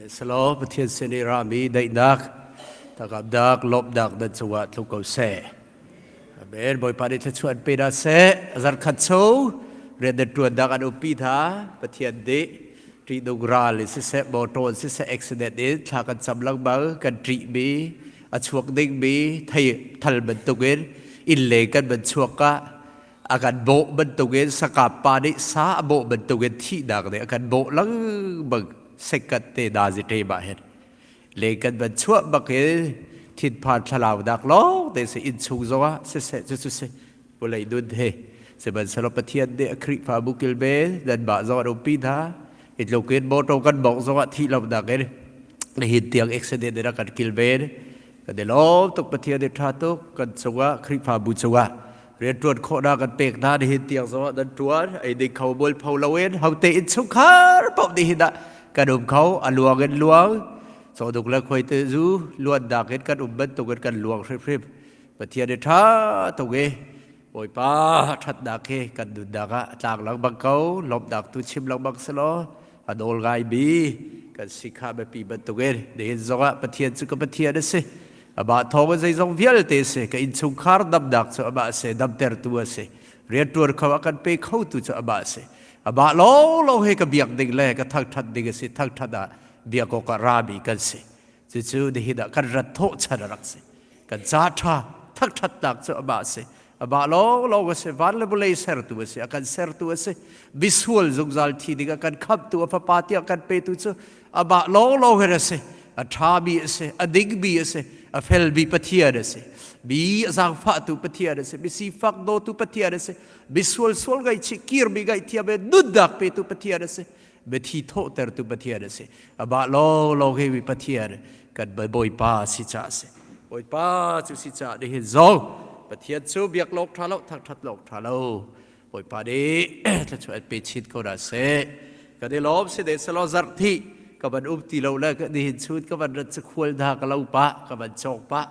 Selaw Pathian sin i rami daihnak, takapdak, lawmhnak nan cungah tlung ko seh. Amen. Bawipa nih thluachuah an pe hna seh. Zarkhat chung rian nan ṭuannak an umpi hna. Pathian nih ṭihnung ral in siseh, motor in siseh, accident in thla kan cam lengmang, kan ṭihmi, a chuak dingmi thei thal bantukin inn leng kan van chuak ah a kan bawh bantukin sakap pa nih sa a bawh bantukin thihnak nih a kan bawh lengmang sekkat te nazi te mah hin le kan van chuah bak in thinphan thlalau dak lawng te si innchung zongah siseh cu cu si vulei nun he sihmanhsehlaw Pathian nih a Khrihfabu kilbe nanmah zong an umpi hna itlukin motor kan bawk zongah thih lo nak in nihin tiang accident in a kan kilven kan i lawm tuk Pathian i ṭha tuk kan cungah Khrihfabu cungah rianṭuan khawhnak kan pek hna nihin tiang zongah nan ṭuan ei ding kho mual pho loin hote innchungkhar paoh nihin ah kan um kho a luang in luang cawduk le khuaite zu luannak in kan um bantukin kan luang hrimhrim Pathian i ṭha tuk i Bawipa ṭhatnak hi kan nunnak ah a tlang lengmang ko lawmhnak tu chim lengmang selaw a nawl ngaimi kan si kha biapi bantukin nihin zongah Pathian cu ka Pathian a si amah thawng in zeizong vialte a si ka innchungkhar damnak cu amah a si damtertu a si rianṭuan kho a kan pe khotu cu amah a si amah lawnglawng hi ka biak ding le ka thangṭhat ding a si thangṭhat ah biak awk ah rami kan si cucu nihin ah kan rat thawh chan a rak si kan ca ṭha thangṭhatnak cu amah a si amah lawnglawng a si van le vawlei sertu a si a kan sertu a si misual zungzal thi ding a kan khamhtu a fapa tiah kan petu cu amah lawnglawng hin a si a ṭhami a si a dingmi a si a felmi Pathian a si mi a zaangfahtu Pathian a si mi sifak dawtu Pathian a si misual sual ngaihchih kirmi ngaihthiam e nunnak petu Pathian a si biathi thawhtertu Pathian a si. Amah lawnglawng hi mi Pathian kan Bawipa si caah a si. Bawipa cu si caah nihin zong Pathian cu biak lawng ṭha lo, thangṭhat lawng ṭha lo. Bawipa nih thluachuah an pe chin ko hna seh. Kan i lawm si ne selaw zarh thi ka van um ti lo le nihin chun ka van rat cu khual hna ka lo pah, ka van cawk pah.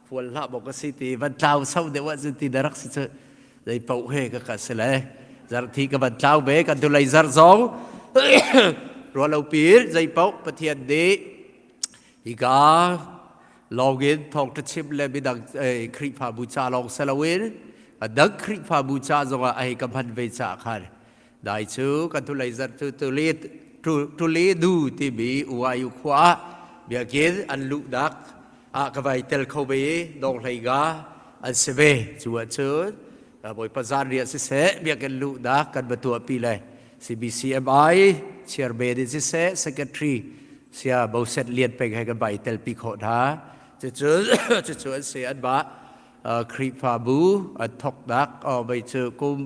Fual hlah bawk ka si ti van tlau sau deuh ahcun ti na rak si cu zei paoh he ka ka si le zarhthi ka van tlau ve kan tu lei zarh zong rualo pir zei paoh Pathian nih hika lawngin thawngṭha chim le midang Khrihfabu ca lawng si loin a dang Khrihfabu ca zongah a hei ka hman ve caah khan dai cu kan tu lei zarh cu Toledo timi UIU khua ah biakinn an luhnak ah ka vai tel kho ve i donghlei ga an si ve cu ahcun Bawipa zanriah siseh biakinn luhnak kan va tuahpi le CBCMI chairman in siseh secretary sia Boset Lian Peng he kan vai telpi khawh hna cucu cucu an si an mah Khrihfabu an thoknak mei cu kum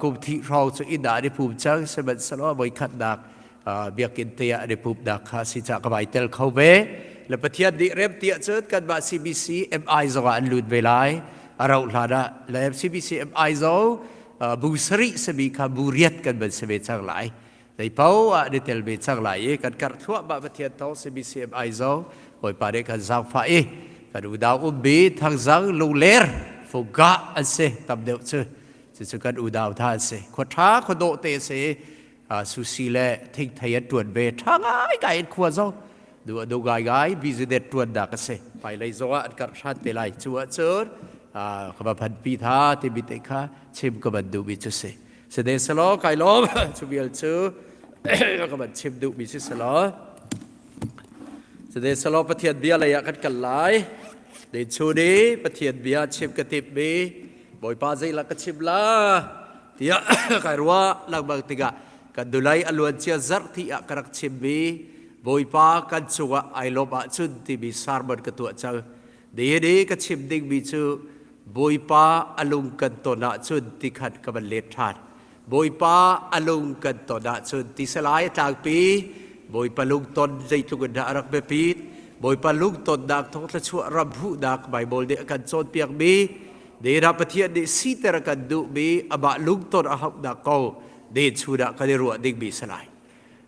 kum thih hrawng cu inn ah an i pum cang sihmanhsehlaw voikhatnak biakinn te ah an i pumnak kha si cah ka vai tel kho ve le Pathian nih rem ti ahcun kanmah CBC MI zong ah an lut ve lai a rauh hlan ah le CBC MI zong bu sarih sami kha bu riat kan van si ve cang lai Zei paoh ah ni tel ve cang lai i kan karh thluahmah Pathian thawng CBCMI zong Bawipa nih kan zaangfah i kan unau ummi Thangzang Lungler Fungah an si tam deuh cu cucu kan unau hna an si khua ṭha khua dawh te si susi le thingthei an ṭuan ve ṭha ngai ngai in khua zong du du ngai ngai business ṭuannak a si hmailei zong ah an karh hran te lai cu ahcun ka va phanpi tha timi te kha chim ka van duhmi cu si Sede selaw kai lawm cu vial cu ka van chim duhmi si selaw Sede selaw Pathian bia lei ah kan kal lai Dei chu ni Pathian bia chim ka tip mi Bawipa zeilah ka chim la tiah kai ruah lengmang tikah kan dulai a luan cia zarh thi ah ka rak chim mi Bawipa kan cungah ai lawm ahcun timi sermon ka tuah cang Nihin i ka chim dingmi cu Bawipa a lung kan ton ahcun ti khan ka van let ṭhan. Bawipa a lung kan ton ahcun ti salai a tlangpi. Bawipa lungton zeitluk in dah a rak biapit. Bawipa lungtonnak thawng thluachuah ram huhnak Baibal nih a kan cawnpiakmi Dehra Pathian nih siter a kan duhmi amah lungton a hauhnak ko deh chunah kan i ruah dingmi salai.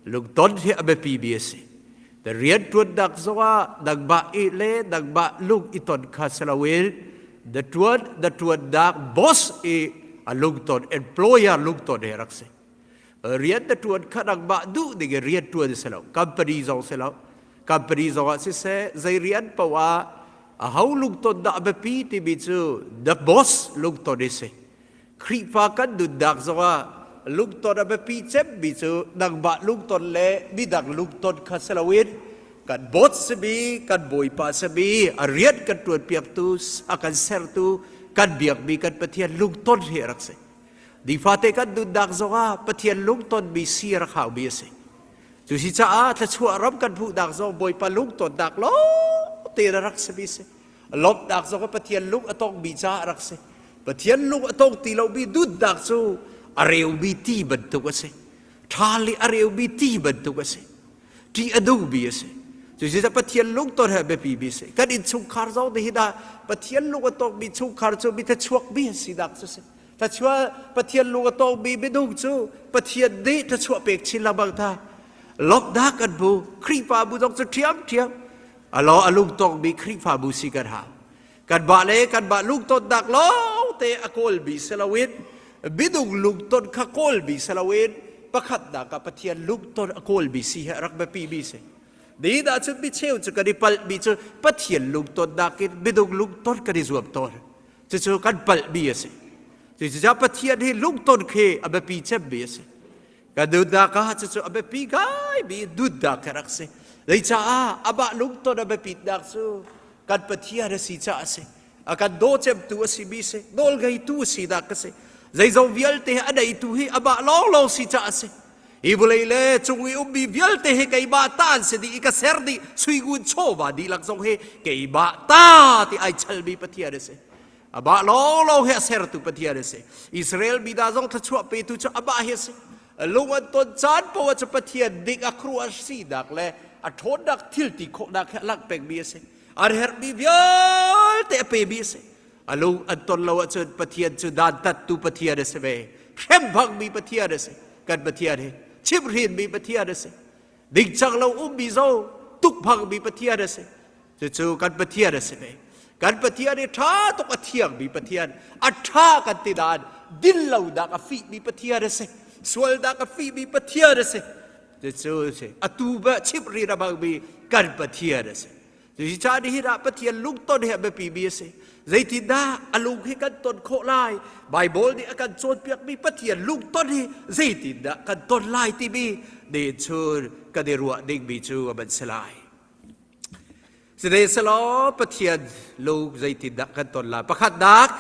Lungton hi a biapimi a si. Na rianṭuannak zongah nangmah i le nangmah lung i ton kha si loin na ṭuan na ṭuannak boss i a lungton employer lungton he rak si. Rian na ṭuan kha nangmah duh ding in rian ṭuan si lo. Company zong si lo. Company zong ah siseh, zei rian paoh ah aho lungton dah a biapi timi cu the boss lungton i si. Khrihfa kan nunnak zongah lungton a biapi cemmi cu nangmah lungton le midang lungton kha si loin kan boss simi, kan bawipa simi, a rian kan ṭuanpiaktu, a kan sertu, kan biakmi kan Pathian lungton hi a rak si. Nifate kan nunnak zongah Pathian lungtonmi si a rak haumi a si. Cu si caah thluachuah ram kan hmuhnak zong Bawipa lungtonnak lawng tein a rak simi si. Lawmhnak zong Pathian lung a tongmi caah a rak si. Pathian lung a tong ti lomi nunnak cu a reumi ti bantuk a si. Ṭhal i a reumi ti bantuk a si. Ṭih a nungmi a si. Cucu Pathian lungton he a biapimi a si. Kan innchungkhar zong nih hin ah Pathian lung a tongmi chungkhar cu mi thluachuakmi an sinak cu a si. Thluachuah Pathian lung a tongmi minung cu Pathian nih thluachuah pek chin lengmang hna. Lawmhnak kan hmu. Khrihfabu zong cu ṭhiamṭhiam. Alo a lungtongmi Khrihfabu si kan hau. Kanmah le kanmah lungtonnak lawngte a kawlmi si loin minung lungton kha kawlmi si loin pakhatnak ah Pathian lungton a kawlmi si hi a rak biapimi si. Nihin ah cun micheu cu kan i palhmi cu Pathian lungtonnak in minung lungton kan i zuam tawn. Cucu kan palhmi a si. Cucaah Pathian hi lungton khi a biapi cemmi a si. Kan nunnak ah cucu a biapi ngaimi nunnak a rak si. Zeicaah amah lungton a biapitnak cu kan Pathian a si caah a si. A kan daw cemtu a simi si, nawlngeitu a sinak a si. Zeizong vialte a neitu hi amah lawnglawng si caah a si. Hi vawlei le cung i ummi vialte hi keimah ta an si dih i ka ser dih suingun chawva dihlak zong hi keimah ta ti ai chalmi Pathian a si. Amah lawnglawng hi a sertu Pathian a si. Israel mi hna zong thluachuah petu cu amah hi a si. Lung an ton caan poah cu Pathian dik a khuaruah sinak le a ṭhawnnak thil ti khawhnak he a langh pengmi a si. An herhmi vialte a pemi a si. A lung an ton lo ahcun Pathian cu dantattu Pathian a si ve. Hrem hmangmi Pathian a si. Kan Pathian hi chimhhrinmi Pathian a si. Dingcang lo ummi zong tuk hmangmi Pathian a si. Cucu kan Pathian a si ve. Kan Pathian hi ṭha tuk a thiangmi Pathian, a ṭha kan ti nain dinlonak a fihmi Pathian a si. Sualnak a fihmi Pathian a si. Cucu si atu ba chimhrin a hmangmi kan Pathian a si. Cucaah nihin ah Pathian lungton hi a biapimi a si. Zeitindah a lung hi kan ton khawh lai? Baibal nih a kan cawnpiakmi Pathian lungton hi zeitindah kan ton lai timi ni chun kan i ruah dingmi cu a ban si lai. Sihmanhsehlaw Pathian lung zeitindah kan ton lai? Pakhatnak,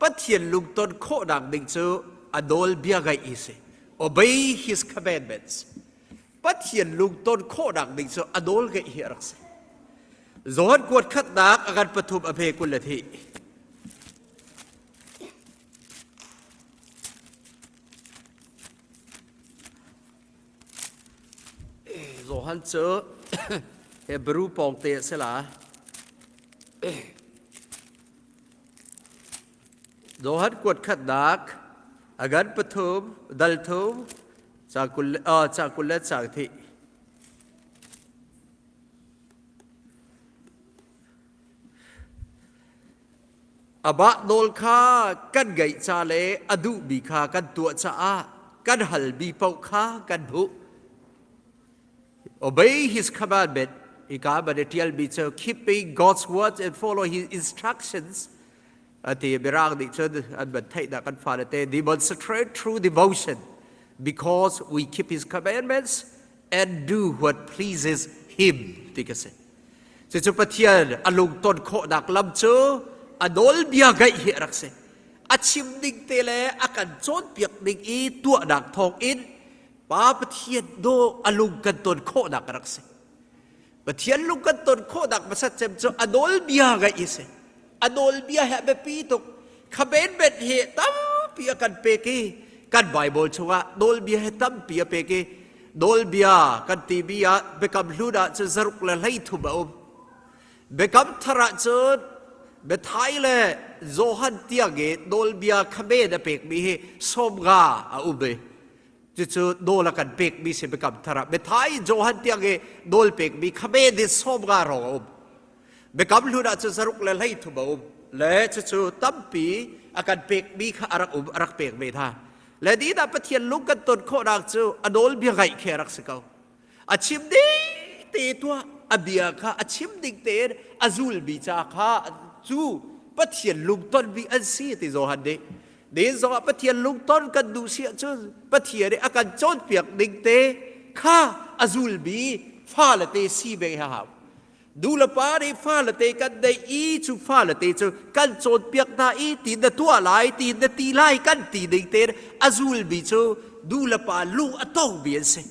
Pathian lungton khawhnak ding cu a nawlbia ngaih hi si. Obey his commandments. Pathian lungton khawhnak ding cu a nawl ngaih hi a rak si. Johan kuat khatnak a kan pathum a phe 20 le thi. Johan cu Hebrew pawngte a si la. Johan kuat khatnak a gan pathum dal thum ca 20 ca 20 le ca thi. Amah nawl kha kan ngaih ca le a duhmi kha kan tuah caah kan halmi paoh kha kan hmuh. Obey his commandment. Hika ban i ṭialmi cu keeping God's words and follow his instructions ati Mirang nih cun an van theihnak kan fale te demonstrate true devotion because we keep his commandments and do what pleases him ti ka si. Cucu Pathian a lungton khawhnak lam cu a nawlbia ngaih hi a rak si. A chim ning te le a kan cawnpiak ning i tuahnak thawng in Pa Pathian naw a lung kan ton khawhnak a rak si. Pathian lung kan ton khawhnak hmasat cem cu a nawlbia ngaih hi si. A nawlbia hi a biapi tuk. Commandment hi tampi a kan pek i kan Bible chungah nawlbia hi tampi a pek i Nawlbia kan timi ah Biakam Hlun ah cun zaruk le 13 a um. Biakam Thar ah cun Matthai le Johan tiang i nawlbia khamen a pekmi hi 50 a um i cucu nawl a kan pekmi si Biakam Thar ah Matthai Johan tiang i nawl pekmi khamen hi 50 hrawng a um. Biakam Hlun ah cun zaruk le 33 a um le cucu tampi a kan pekmi kha a rak um a rak pek ve hna. Le di dah Pathian lung kan ton khawhnak cu a nawlbia ngaih khi a rak si ko. A chim ding te tuah, a bia kha a chim ding tein a zulmi ca kha cu Pathian lungtonmi an si ti Johan nih. Nihin zongah Pathian lungton kan duh si ahcun Pathian nih a kan cawnpiak ding te kha a zulmi fale te si ve a hau. Nu le pa nih fale te kan neih i cu fale te cu kan cawnpiak hna i ti na tuah lai ti na ti lai kan ti ding tein a zulmi cu nu le pa lung a tongmi an si.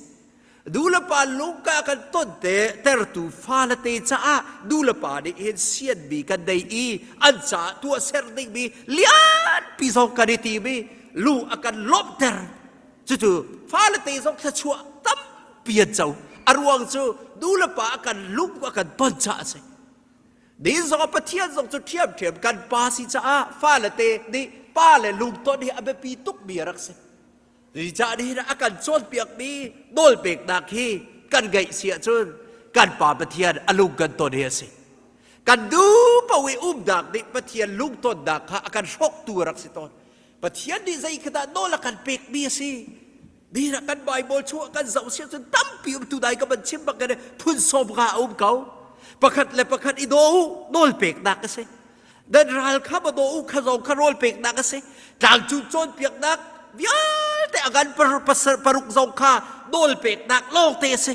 Nu le pa lung ka kan ton te tertu fale te caah nu le pa nih hin sianmi kan nei i an caah tuahser dingmi lianpi zong kan i tim i lung a kan lawmhter. Cucu fale te zong thluachuah tampi an co. A ruang cu nu le pa a kan lung a kan ton caah a si. Ni zong Pathian zong cu ṭhiamṭhiam kan pa si caah fale te nih pa le lungton hi a biapi tukmi a rak si. Zeicah nihin a kan cawnpiakmi nawlpeknak hi kan ngeih si ahcun kan Pa Pathian a lung kan ton hi a si. Kan duh paoh i umnak nih Pathian lungtonnak kha a kan hrawktu a rak si tawn. Pathian nih zei kha dah nawl a kan pekmi a si? Nihin ah kan Bible chung ah kan zoh si ahcun tampi um tu dai ka van chim bak in phun sawm nga a um ko. Pakhat le pakhat i daw u, nawl peknak a si. Dan ral kha ma daw u kha zong kha rawl peknak a si. Tlangcung cawnpiaknak vialte a ngan paruk zong kha nawl peknak lawngte a si.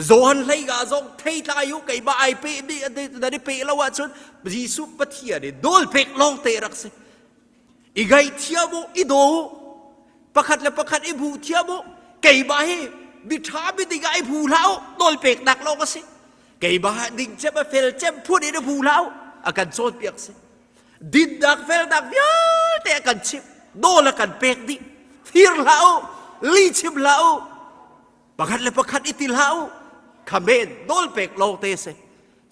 Johan hlei nga zong thei tlai u keimah ai pe ni nan i pe lo ahcun Jesuh Pathian i nawl pek lawngte rak si. I ngaihthiam u, i daw u. Pakhat le pakhat i hmu thiam u. Keimah hi miṭha miding ah i hmu hlah u, nawlpeknak lawng a si. Keimah ding cem a fel cem phun in i hmu hlah u, a kan cawnpiak si. Dinnak felnak vialte a kan chimh, nawl a kan pek dih. Fir hlah u, li chim hlah u, pakhat le pakhat i ti hlah u. Khamen nawlpek lawng te si.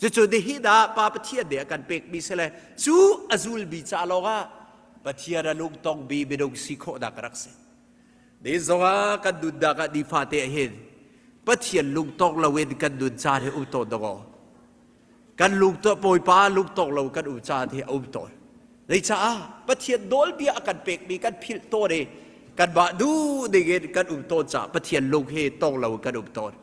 Cucu nihin ah Pa Pathian nih a kan pekmi si le cu a zulmi ca lawngah Pathian a lungtongmi minung si khawhnak a rak si. Ni zongah kan nunnak ah nifate ah hin Pathian lungtong loin kan nun caan hi um tawn dawkaw. Kan lungtong Bawipa lungtong lo kan um caan hi a um tawn. Zeicaah Pathian nawlbia a kan pekmi kan philh tawn i kanmah duh dingin kan um tawn caah Pathian lung hi tong lo kan um tawn.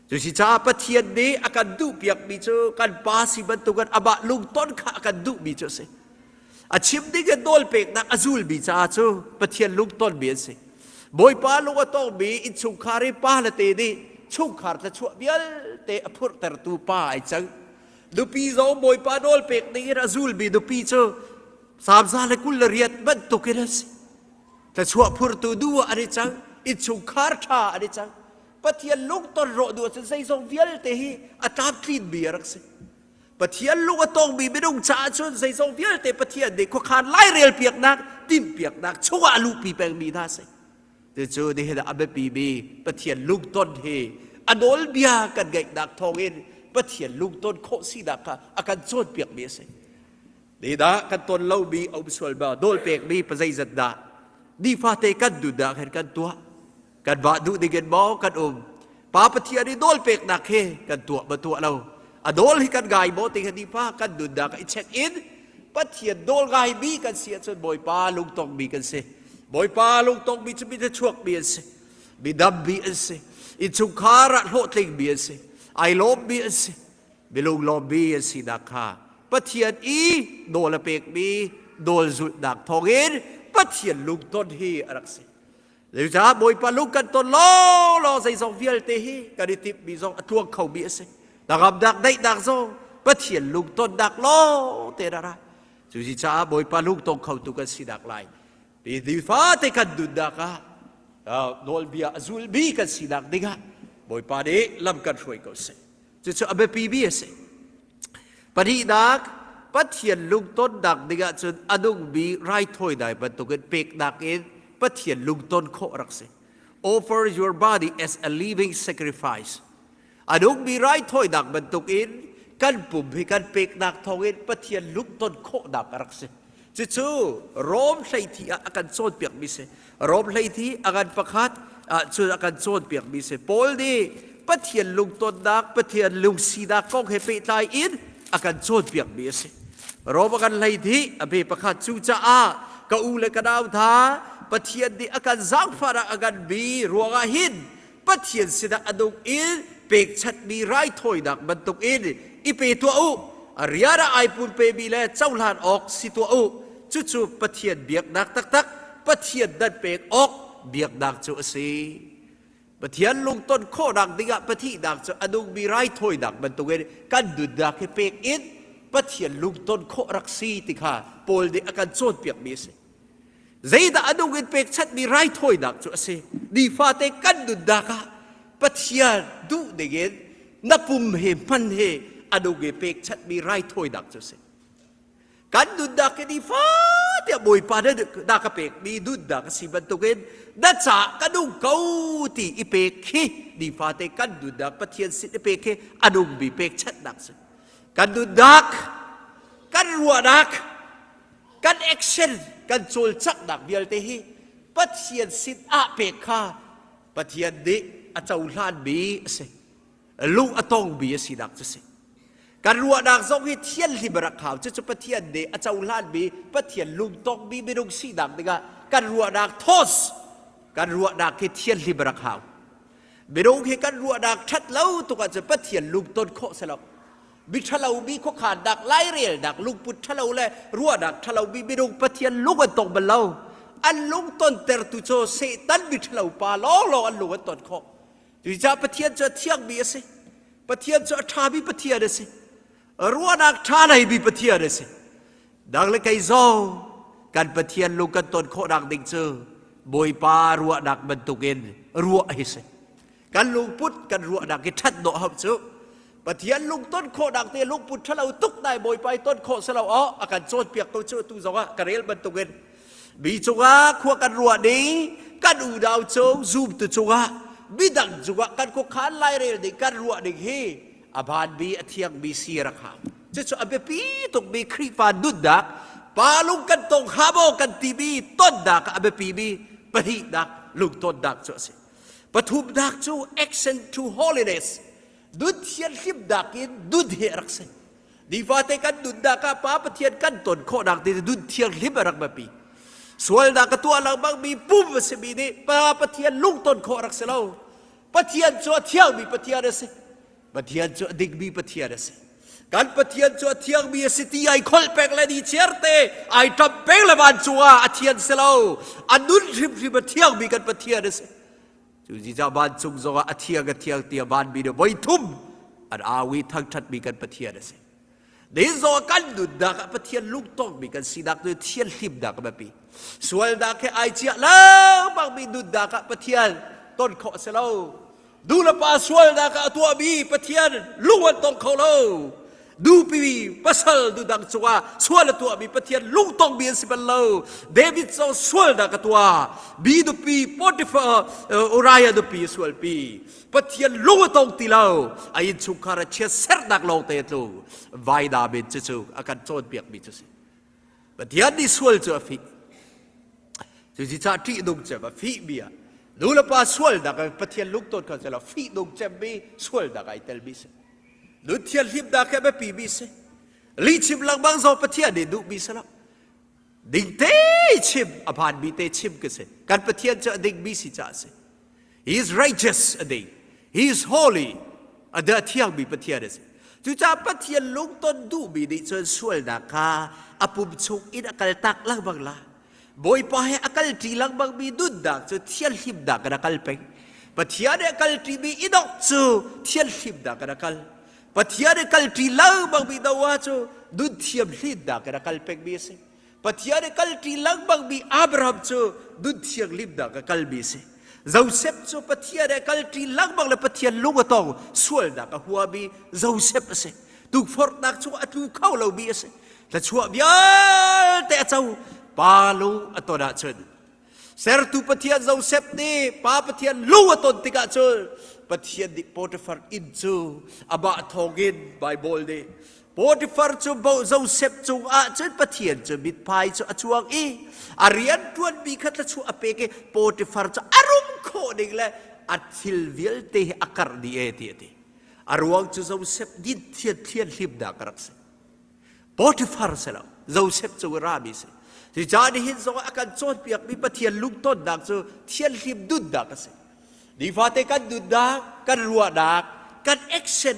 Cusicaah Pathian nih a kan duhpiakmi cu kan pa si bantukin amah lungton kha a kan duhmi cu a si. A chim ding in nawlpeknak a zulmi caah cu Pathian lungtonmi an si. Bawipa lung a tongmi innchungkhar i pa le te nih chungkhar thluachuah vialte a phurhtertu pa ai cang. Nupi zong Bawipa nawlpek ning in a zulmi nupi cu Salm 128 bantukin a si. Thluachuah phurtu nu ah an i cang, innchungkhar ṭha an i cang. Pathian lungton rawh duh ahcun zeizong vialte hi a tlamtlinmi a rak si. Pathian lung a tongmi minung caah cun zeizong vialte Pathian nih khuakhan lairel piaknak, timhpiaknak chungah a luhpi pengmi hna si. Cucu nihin ah a biapimi Pathian lungton hi a nawlbia kan ngeihnak thawngin Pathian lungton khawh sinak kha a kan cawnpiakmi a si. Nidah kan ton lomi a um sual ma nawl pekmi pazeizat dah nifate kan nunnak hin kan tuah kanmah duh ding in maw kan um pa pathian i nawl peknak hi kan tuah ma tuah lo a nawl hi kan ngai maw ti hi nifa kan nunnak i check in pathian nawl ngai mi kan si ahcun bawipa lungtong mi kan si bawipa lungtong mi cu mi chuak mi an si mi dam mi an si innchungkhar ah hlawhtling mi an si ai lawm mi an si milung lawm mi an sinak kha pathian i nawl a pekmi nawl zulhnak thawngin pathian lungton hi a rak si Zeicah Bawipa lung kan ton law zeizong vialte hi kan i timhmi zong a tluang khomi a si. Hnangamnak daihnak zong Pathian lungtonnak lawng te ra. Cu si caah Bawipa lungtong khotu kan sinak lai. Ti nifate kan nunnak ah nawlbia a zulmi kan sinak dingah Bawipa nih lam kan hruai ko seh. Cucu a biapimi a si. Pahnihnak, Pathian lungtonnak ding ahcun a nungmi raithawinak bantukin peknak in Pathian lungton khawh a rak si. Offer your body as a living sacrifice. A nungmi raithawinak bantukin kan pum hi kan peknak thawngin Pathian lungton khawhnak a rak si. Cucu Rom hleithi ah a kan cawnpiakmi si. Rom hleithi a ngan pakhat ah cun a kan cawnpiakmi si. Paul nih Pathian lungtonnak, Pathian lungsinak kong he pehtlai in a kan cawnpiakmi a si. Rom a kan hleithi a be pakhat cucaah ka u le ka nau hna. Pathian nih a kan zaangfahnak a kan bi ruangah hin Pathian sinah a nung in pekchanhmi raithawinak bantukin i pe tuah u. A rian ah ai pumpe mi le cohlan awk si tuah u. Cucu Pathian biaknak taktak, Pathian dan pek awk biaknak cu a si. Pathian lungton khawhnak dingah pathihnak cu a nungmi raithawinak bantukin kan nunnak hi pek in Pathian lungton khawh rak si ti kha Paul nih a kan cawnpiakmi a si. Zeidah a nung in pekchanhmi raithawinak cu a si? Nifate kan nunnak ah Pathian duh dingin na pum he hman he a nung i pekchanhmi raithawinak cu a si. Kan nunnak hi nifate ah Bawipa na, na ka pekmi nunnak a si bantukin na caah ka nung ko ti i pek khi nifate kan nunnak Pathian sin i pek khi a nungmi pekchanhnak a si. Kan nunnak, kan ruahnak, kan action kan cawlcanghnak vialte hi Pathian sin ah pek kha Pathian nih a cohlanmi a si. Lung a tongmi a sinak cu si. Kan ruahnak zong hi thianhlim a rak hau. Cucu Pathian nih a cohlanmi Pathian lungtongmi minung sinak dingah kan ruahnak thoughts kan ruahnak hi thianhlim a rak hau. Minung hi kan ruahnak ṭhat lo tuk ahcun Pathian lungton khawh si lo. Mi ṭhalomi khuakhannak, lairelnak, lungput ṭhalo le ruahnak ṭhalomi minung Pathian lung an tong bal lo. An lung tontertu cu Satan mi ṭhalo pa lawnglawng an lung an ton khawh. Cucaah Pathian cu a thiangmi a si. Pathian cu a ṭhami Pathian a si. Ruahnak ṭha leimi Pathian a si. Nang le kei zong kan Pathian lung kan ton khawhnak ding cu Bawipa ruahnak bantukin ruah hi si. Kan lungput kan ruahnak hi ṭhat dawh hau cu. Pathian lungton khawhnak te lungput ṭhalo tuk nai Bawipa i ton khawh si lo aw a kan cawnpiak ko cu tu zongah ka rel bantukin mi cungah khua kan ruah ding kan unau cung zumtu cungah midang cungah kan khuakhan lairel ding kan ruah ding hi a vanmi a thiangmi si rak hau cucu a biapi tukmi Khrihfa nunnak pa lung kan tong hnga maw kan timi tonnak ah a biapimi pahnihnak lungtonnak cu a si pathumnak cu action to holiness nun thianhlimnak in nun hi a rak si nifate kan nunnak ah Pa Pathian kan ton khawhnak ding nun thianghlim a rak biapi sualnak a tuah lengmang mi pum a simi nih Pa Pathian lungton khawh a rak si lo Pathian cu a thiangmi Pathian a si Pathian cu a dingmi Pathian a si kan Pathian cu a thiangmi a si ti ai kholh peng le ni chiarte ai ṭap peng le vancung ah a thian si lo a nun hrimhrim a thiangmi kan Pathian a si cu zica vancung zongah a thiang a thiang tiah vanmi nih voi thum an au i thangṭhatmi kan Pathian a si Ni zong kan nunnak ah Pathian lungtongmi kan sinak cu thianhlimnak a biapi. Sualnak he ai ciah lengmangmi nunnak ah Pathian ton khawh a si lo. Nu le pa sualnak ah a tuahmi Pathian lung an tong kho lo. Nupi pasal nudang cungah sual a tuahmi Pathian lungtongmi an si bal lo. David zong sualnak a tuah. Mi nupi Potiphar Uriah nupi a sualpi. Pathian lung a tong ti lo a innchungkhar a chiatserhnak lawng te tlu vainam in cucu a kan cawnpiakmi cu si Pathian nih sual cu a fih cuci cah ṭihnung cem a fihmi ah nu le pa sualnak Pathian lungton kha selaw fihnung cemmi sualnak ai telmi si nun thianhlimnak he biapi mi si lihchim lengmang zong Pathian nih duhmi si lo ding te chim a phanmi te chim ka si kan Pathian cu a dingmi si caah si He is righteous a ding. He is holy. A da thiangmi Pathian a si. Cucaah Pathian lungton duhmi nih cun sualnak kha a pum chung in a kal tak lengmang la. Bawipa he a kalṭi lengmangmi nunnak cu thianhlimnak in a kal peng. Pathian he a kalṭimi Enoch cu thianhlimnak in a kal. Pathian he kalṭi lengmangmi Noah cu nun thiamhlimnak in a kal pengmi a si. Pathian i kalṭi lengmangmi Abraham cu nun thianghlimnak a kalmi a si. Joseph cu Pathian he kalṭi lengmang le Pathian lung a tong sualnak a huami Joseph a si. Tukforhnak chung a tlu kho lomi a si. Thluachuah vialte a co. Pa lung a ton ahcun sertu Pathian Joseph nih Pa Pathian lung a ton tikah cun Pathian nih Potiphar inn cu amah thawngin Baibal nih Potifar cu Joseph cungah cun Pathian cu mithmai cu a cuang i a rian ṭuanmi kha thluachuah a pek i Potifar cu a rum khawh ning le a thil vialte hi a karh dih e ti a ti. A ruang cu Joseph din thian thian hlimnak a rak si. Potifar si lo, Joseph cu rami si. Cucaah nihin zongah a kan cawnpiakmi Pathian lungtonnak cu thianhlim nunnak a si. Nifate kan nunnak, kan ruahnak, kan action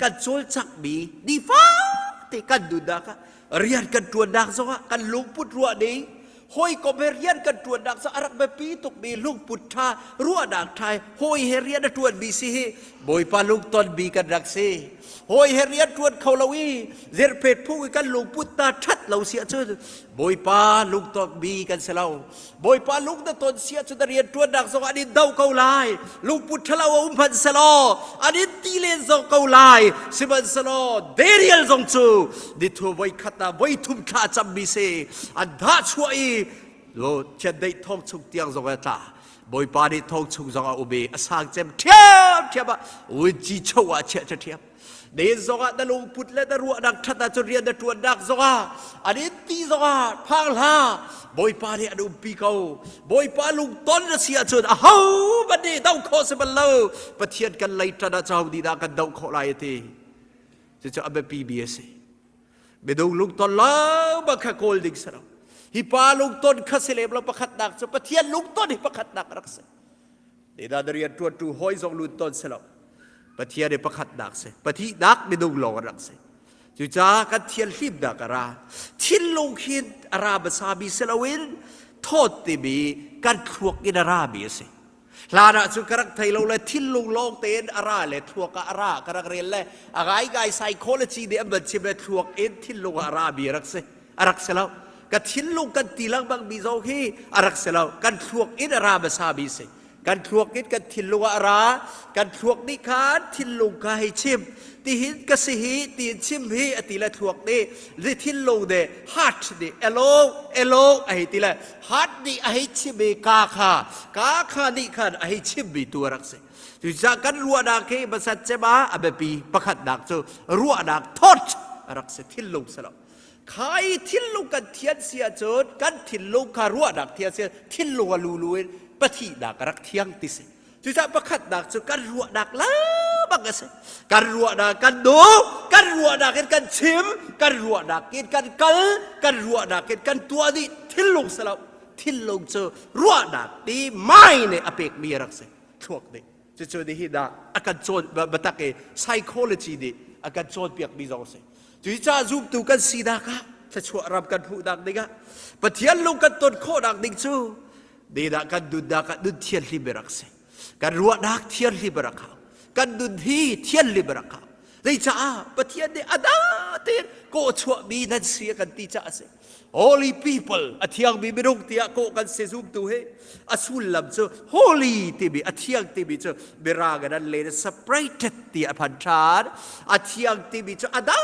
kan cawlcanghmi nifate kan nunnak ah rian kan ṭuannak zongah kan lungput ruah ning hawikom he rian kan ṭuannak cu a rak biapi tukmi lungput ṭha ruahnak ṭha hawi he rian a ṭuanmi si hi Bawipa lungtonmi kan rak si. Hawi he rian ṭuan kho lo i zirphet phung i kan lungput ta ṭhat lo si ahcun Bawipa lungtonmi kan si lo. Bawipa lung na ton si ahcun na rian ṭuannak zong an in do ko lai. Lungput ṭhalo a um hmanh selaw an in ti len zong ko lai. Sihmanhsehlaw Daniel zong cu nithu voi khat ah voi thum thla cammi si an dah chuah i lo chiandeih thong chung tiang zong a tla. Bawipa nih thong chung zong a um i a sang cem ṭhiamṭhiam ah uici cho ah chiah ṭhiam. Ne zongah na lungput le na ruahnak ṭhat ahcun rian na ṭuannak zongah an in ti zongah phang hlah. Bawipa nih an umpi ko. Bawipa lungton na si ahcun ahohmanh nih doh khawh si bal lo. Pathian kan lei ṭan ah cu nih dah kan doh khawh lai a ti. Cucu a biapi mi a si. Minung lungton lo bang kha kawl ding si lo. Hi pa lungton kha si lem lo pakhatnak cu Pathian lungton hi pakhatnak a rak si. Dah na rian ṭuantu hawi zong lut tawn si lo. Pathian i pakhatnak si. Pathihnak minung lawng an rak si. Cucaah kan thianhlimnak a ra. Thinlung hin a ra hmasami si loin thawt timi kan thluak in a rami a si. Hlan ah cun ka rak thei lo le thinlung lawng tein a ra le thluak ah a ra ka rak rel le a ngaingai psychology nih an van chim le thluak in thinlung ah a rami a rak si. A rak si lo. Ka thinlung kan ti lengmang mi zong hi a rak si lo. Kan thluak in a ra hmasami si. Kan thluak in kan thinlung ah a ra. Kan thluak nih khan thinlung kha hei chim. Tihin ka si hi, tiin chim hi a ti le thluak nih li thinlung nih heart nih elo elo a hei ti le heart nih a hei chim i ka kha ka kha nih khan a hei chimmi tu a rak si. Cucaah kan ruahnak hi hmasat cem ah a biapi pakhatnak cu ruahnak thought a rak si thinlung si lo. Khai thinlung kan thian si ahcun kan thinlung kha ruahnak thian si thinlung a lulu in pathihnak a rak thiang ti si. Cucaah pakhatnak cu kan ruahnak lambang a si. Kan ruahnak kan duh, kan ruahnak in kan chim, kan ruahnak in kan kal, kan ruahnak in kan tuah dih thinlung si lo. Thinlung cu ruahnak ti mai nih a pekmi a rak si. Thluak nih. Cucu nihin ah a kan cawn biatak i psychology nih a kan cawnpiakmi zong a si. Cucaah zumtu kan sinak ah thluachuah ram kan hmuhnak ding ah Pathian lung kan ton khawhnak ding cu nidah kan nunnak ah nun thianhlim rak si. Kan ruahnak thianhlim rak hau. Kan nun hi thianhlim rak hau. Zeicaah Pathian nih a da tein kawhchuahmi nan si a kan ti caah a si. Holy people, a thiangmi minung tiah kawh kan si zumtu hi a sullam cu holy timi a thiang timi cu mirang in an len separated ti a phan ṭhan. A thiang timi cu a da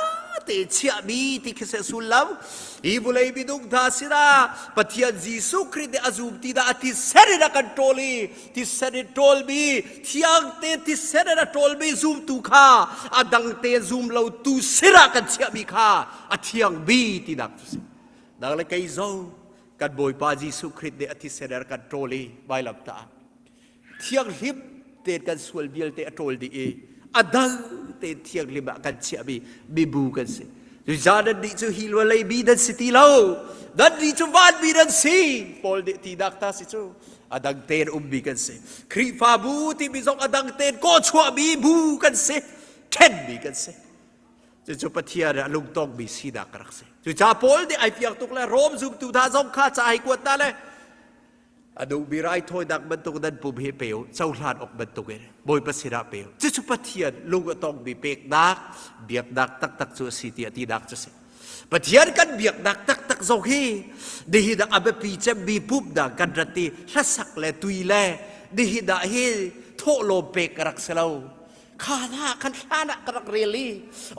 te chiahmi ti khi si a sullam. Hi vulei minung hna sinah Pathian Jesuh Khrih nih a zum ti dah a thisen in a kan ṭawl i thisen in ṭawlmi thiang te thisen in a ṭawlmi zumtu kha a dang te zum lo tu sinah kan chiahmi kha a thiang bi tinak cu si nang le kei zong kan Bawipa Jesuh Khrih nih a thisen in a kan ṭawl i vailamtah ah thianghlim tein kan sual vialte a ṭawl dih i a dang tein thianghlim ah kan chiahmi mibu kan si. Cucaah nannih cu hi lei mi nan si ti lo, nannih cu vanmi nan si. Paul nih tinak ta si cu a dang tein ummi kan si. Khrihfabu timi zong a dang tein kawhchuahmi bu kan si, ṭhenmi kan si. Cucu Pathian a lungtongmi sinak ka rak si. Cucaah Paul nih ai fiang tuk le Rom zumtu hna zong kha ca ai kuat hna le a duhmi raithawinak bantuk nan pum hi pe u, cohlan awk bantuk in Bawipa sinah pe u. Cucu Pathian lung a tongmi peknak, biaknak taktak cu a si tiah tinak cu a si. Pathian kan biaknak taktak zong hi nihin ah a biapi cemmi pumhnak kan rat i hlasak le tui le nihin ah hi thawhlawm pek ka rak si lo. Kha hna kan hlan ah ka rak rel i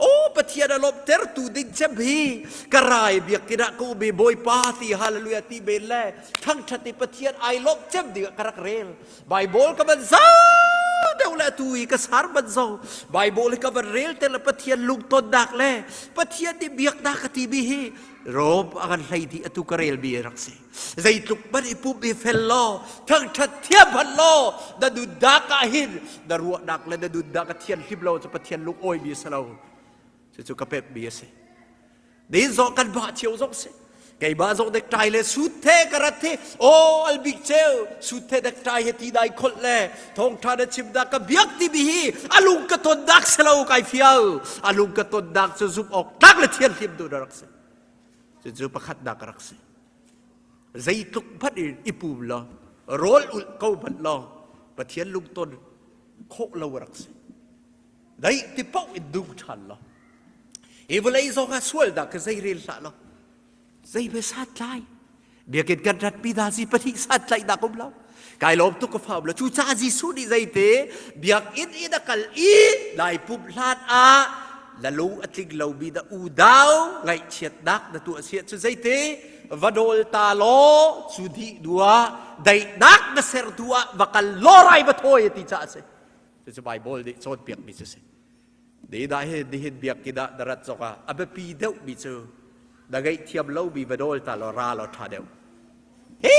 aw Pathian a lawmhtertu ding cem hi ka rai biakinn ah ka um i Bawipa ti hallelujah ti men le thangṭhat i Pathian ai lawmh cem ding ah ka rak rel Bible ka van zau deuh le atu i ka sar ban zong Bible hi ka van rel te le Pathian lungtonnak le Pathian nih biaknak ka timi hi Rom a kan hlei dih atu ka rel mi rak si zeitluk hmanh i pum i fel law thangṭhat thiam hmanh law na nunnak ah hin na ruahnak le na nunnak a thianhlim lo cu Pathian lungawimi a si lo cucu ka pemhmi a si ni zawh kan mah cio zong si. Keimah zong necktie le suit the ka rat hi aw albik ceu suit the necktie he ti dai kholh le thawngtha na chim dak ka biak timi hi alung ka ton dak selo kai fial alung ka ton dak cu zumh awk tlak le thian hlim tu na rak si cucu pakhat nak rak si zeitluk hmanh in i pum law rawl ulh ko hmanh law Pathian lungton khawh lo rak si dai ti paoh in dung ṭhan law hi vawlei zong ah sual dah ka zei rel hlah law zei be santlai biakinn kan ratpi da zi pahnih santlaih dak um lo kai lawm tuk ka fa lo cu ca Jesuh nih zeite biakinn in a kal i lai pumh hlan ah la lung a tling lomi na u dau ngaihchiatnak na tuah sia cu zeite va dawl ta law cu dih dua daihnak na ser tu ah va kal law rai va thawi ti ca a si cucu Bible nih cawnpiakmi cu si. Dah hi nihin biakinn ah na rat zongah a biapi deuhmi cu na ngaihthiam lomi va dawl ta law ra law ṭha deuh. Hi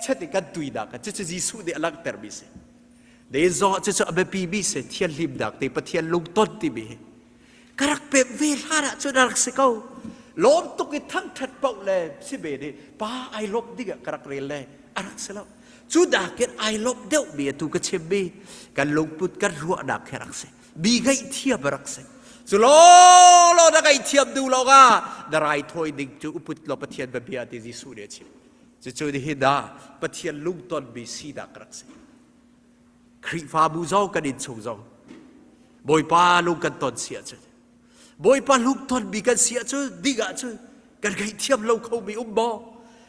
chet i kan tuinak ah cucu Jesuh nih a langhtermi si. Ne zong cucu a biapimi si thianhlimnak te Pathian lungton timi hi. Ka rak pek ve hlan ah cun a rak si ko. Lawm tuk i thangṭhat paoh le si ve nih pa ai lawmh ding ah ka rak rel le a rak si lo. Cu nakin ai lawmh deuhmi atu ka chimmi kan lungput kan ruahnak he rak si. Mi ngaihthiam a rak si. Cu lawlaw na ngaihthiam duh lo ah na raithawi ding cu uput law Pathian biabia ti Jesuh nih a chim. Cucu nihin ah Pathian lungtonmi sinak rak si. Khrihfabu zong kan innchung zong Bawipa lung kan ton si ahcun Bawipa lungtonmi kan si ahcun ding ahcun kan ngaihthiam lo khomi um maw?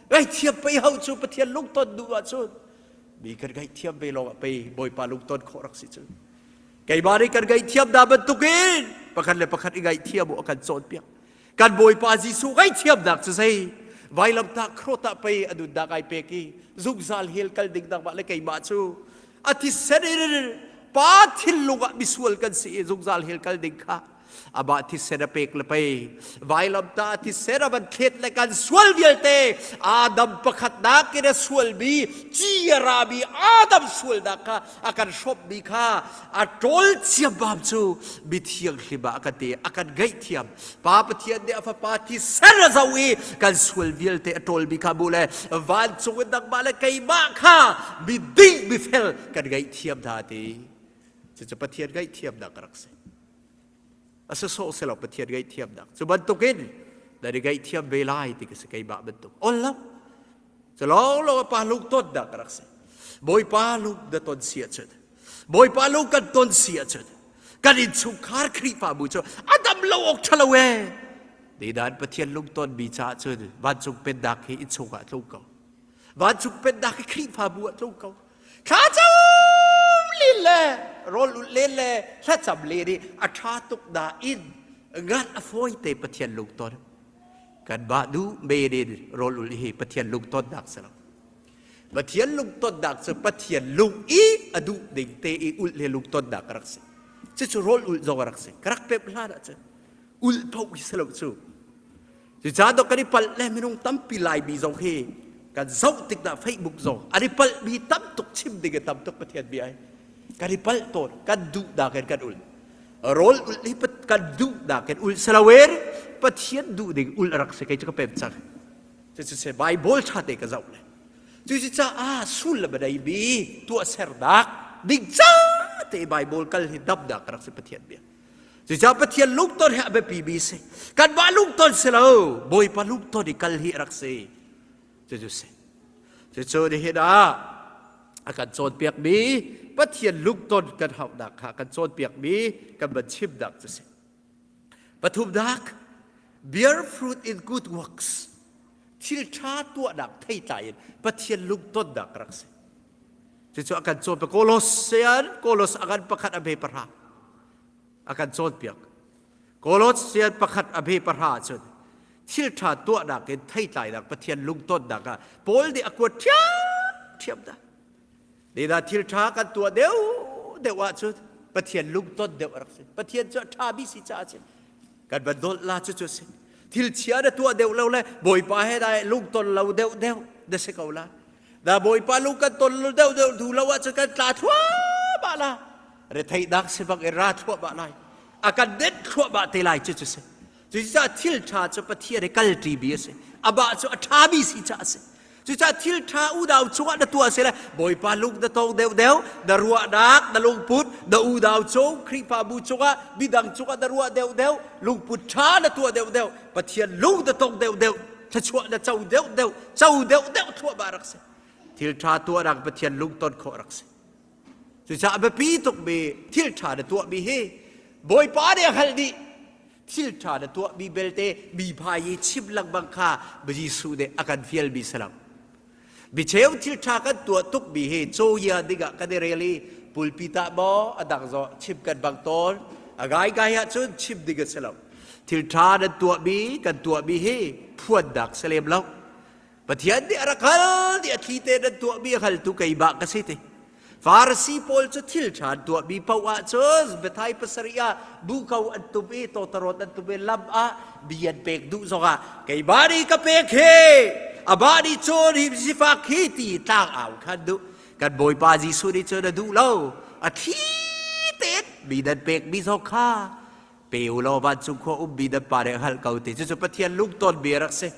Ngaihthiam pei ho cu Pathian lungton duh ahcun mi kan ngaihthiam ve lawng ah pei Bawipa lungton khawh rak si cu. Keimah nih kan ngaihthiam hna bantukin pakhat le pakhat i ngaihthiam u a kan cawnpiak. Kan Bawipa Jesuh ngaihthiamnak cu zei? Vailamtah khrot ah pei a nunnak ai pek i zungzal hell kal ding nangmah le keimah cu a thisen in pa thinlung ah misual kan si i zungzal hell kal ding kha amah thisen a pek le pei vailamtah thisen a van thlet le kan sual vialte Adam pakhat nakin a sualmi ci a rami Adam sualnak kha a kan hrawmmi kha a ṭawl ciammam cu mithiang hlim ah a kan ti a kan ngaihthiam Pa Pathian nih a fapa thisen a zo i kan sual vialte a ṭawlmi kha mu le vancung in nangmah le keimah kha miding mifel kan ngaihthiam hna ti cucu Pathian ngaihthiamnak a rak si a si sawh si lo Pathian ngaihthiamnak cu bantukin nan i ngaihthiam ve lai ti ka si keimah bantuk ol lo cu lawnglawng a pa lungtonnak a rak si Bawipa lung na ton si ahcun Bawipa lung kan ton si ahcun kan innchungkhar Khrihfabu cu a dam lo awk ṭha lo ee. Nidan Pathian lungton mi caah cun vancung pennak hi innchung ah tlung ko. Vancung pennak hi Khrihfabu ah tlung ko. Thla cam len le rawl ulh len le thlacam len i a ṭha tuk nain ngan a fawi te Pathian lungton. Kanmah duh men in rawl ulh hi Pathian lungtonnak si lo. Pathian lungtonnak cu Pathian lung i a duh ding te i ulh le lungtonnak a rak si. Cucu rawl ulh zong a rak si. Ka rak pemh hlan ahcun ulh paoh hi si lo cu. Cucaah dok kan i palh le minung tampi Laimi zong hi kan zoh tik dah Facebook zong an i palhmi tam tuk chim ding i tam tuk Pathian bia hi. Kan i palh tawn, kan duhnak in kan ulh. Rawl ulh hi kan duhnak in ulh si loin Pathian duh ding ulh a rak si kei cu ka pem cang. Cucu se Bible ṭha te ka zoh le cucu caah sullam a neimi tuahsernak ningcang te Bible kal hi damnak ka rak si Pathian bia. Cucaah Pathian lungton hi a biapi mi si. Kanmah lungton si lo, Bawipa lungton i kal hi a rak si. Cucu si. Cucu nihin ah a kan cawnpiakmi Pathian lungton kan hauhnak kha kan cawnpiakmi kan van chimnak cu si. Pathumnak, bear fruit in good works. Thil ṭha tuahnak theitlai in Pathian lungtonnak rak si. Cucu a kan cawnpiak. Kolossian, Kolos a kan pakhat a hme pahra. A kan cawnpiak. Kolossian pakhat a hme pahra ahcun thil ṭha tuahnak in theitlainak Pathian lungtonnak ah Paul nih a kuat ṭhiamṭhiam dah. Zeidah thil ṭha kan tuah deuh deuh ahcun Pathian lungton deuh a rak si. Pathian cu a ṭhami si caah a si. Kan van dolh la cu cu a si. Thil chia na tuah deuh lo le Bawipa he dai lungton lo deuh deuh na si ko la. Da Bawipa lung kan ton lo deuh deuh duh lo ahcun kan tla thluahmah la. Retheihnak si bang in ra thluahmah lai. A kan det thluahmah te lai cu cu si. Cucaah thil ṭha cu Pathian he kalṭimi a si. Amah cu a ṭhami si caah a si. Cucaah thil ṭha unau cungah na tuah si le Bawipa lung na tong deuhdeuh, na ruahnak, na lungput, na unau cung, Khrihfabu cungah, midang cungah na ruah deuhdeuh, lungput ṭha na tuah deuhdeuh, Pathian lung na tong deuhdeuh, thluachuah na co deuhdeuh, co deuhdeuh thluahmah rak si. Thil ṭha tuahnak Pathian lungton khawh rak si. Cucaah a biapi tukmi thil ṭha na tuahmi hi Bawipa nih a hngalh dih. Thil ṭha na tuahmi belte mi hmai i chim lengmang kha Jesuh nih a kan fialmi si lo. Micheu thil ṭha kan tuah tukmi hi cawia dingah kan i rel i pulpit ah maw a dang zaw chim kan bang tawn. A ngaingai ahcun chim ding a si lo. Thil ṭha nan tuahmi kan tuahmi hi phuannak si lem lo. Pathian nih a rak hal ti a thli te nan tuahmi a haltu keimah ka si ti. Farasi pawl cu thil ṭha an tuahmi paoh ahcun biathai pasarih ah buko an tum i tawtarawt an tum i lam ah mi an pek duh zongah keimah nih ka pek hi amah nih cun hi sifak hi ti tlang au khan duh kan Bawipa Jesuh nih cun a duh lo a thli tein mi nan pekmi zong kha pe u law vancung khua ummi nan pa nih a hngalh ko ti cucu Pathian lungton mi a rak si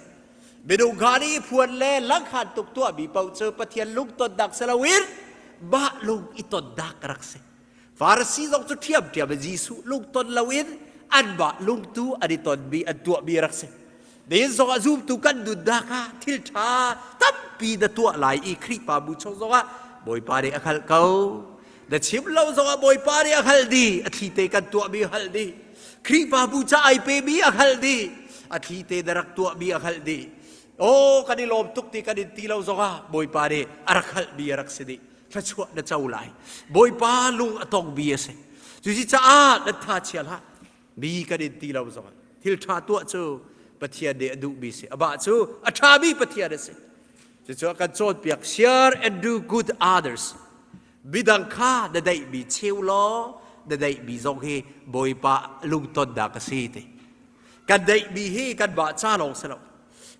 minung kha nih phuan le langkhan tuk tuahmi paoh cu Pathian lungtonnak si loin mah lung i tonnak a rak si Farasi zong cu ṭhiamṭhiam in Jesuh lungton loin anmah lungtu an i tonmi an tuahmi a rak si Nihin zongah zumtu kan nunnak ah thil ṭha tampi na tuah lai i Khrihfabu chung zongah Bawipa nih a hngalh ko. Na chim lo zongah Bawipa nih a hngalh dih. A thli te kan tuahmi a hngalh dih. Khrihfabu ca ai pemi a hngalh dih. A thli te na rak tuahmi a hngalh dih. Aw kan i lawm tuk ti kan in ti lo zongah Bawipa nih a rak hngalhmi a rak si dih. Thluachuah na co lai. Bawipa lung a tongmi a si. Cuci caah nan tha chia hlah. Mi kan in ti lo zongah thil ṭha tuah cu Pathian nih a duhmi si. Amah cu a ṭhami Pathian a si. Cucu a kan cawnpiak share and do good others. Midang kha na daihmi cheu law na daihmi zong hi Bawipa lungtonnak a si ti. Kan daihmi hi kan mah ca lawng si lo.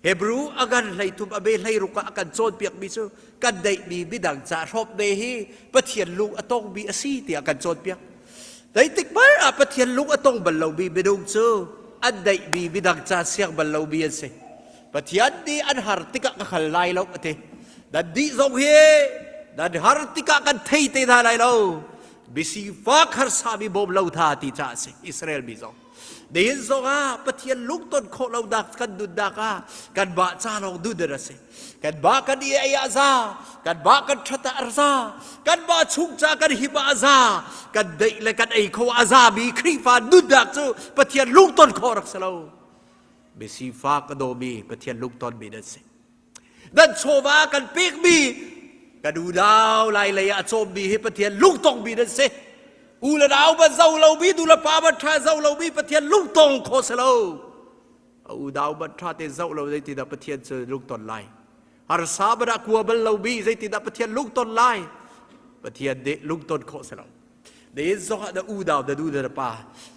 Hebrew a kan hleithum a be hleiruk ah a kan cawnpiakmi cu kan daihmi midang ca hrawm ve hi Pathian lung a tongmi a si tiah a kan cawnpiak. Zeitik hmanh ah Pathian lung a tong bal lomi minung cu an daihmi midang ca siang bal lomi an si. Pathian nih an har tikah ka khal lai lo a ti. Nan dih zong hi nan har tikah kan thei te hna lai lo. Misifak harsami bawm lo tha ti caah a si Israel mi zong. Nihin zongah Pathian lungton khawh lonak kan nunnak ah kanmah ca lawng nun a si. Kanmah kan i ei ah za, kanmah kan ṭhat ah a za, kanmah chung ca kan him ah a za, kan deih le kan ei kho a zami Khrihfa nunnak cu Pathian lungton khawh rak si lo. Misifak a dawmi Pathian lungtonmi nan si. Nan chawva kan pekmi kan unau lai lei ah a cawmmi hi Pathian lungtongmi nan si. U le nau ba zo lomi, nu le pa ba ṭha zo lomi Pathian lungtong kho si lo. A unau ba ṭha te zoh lo zeitindah Pathian cu lungton lai. Harsa ba dah kua bal lomi zeitindah Pathian lungton lai. Pathian nih lungton khawh si lo. Nihin zongah na unau na nu na pa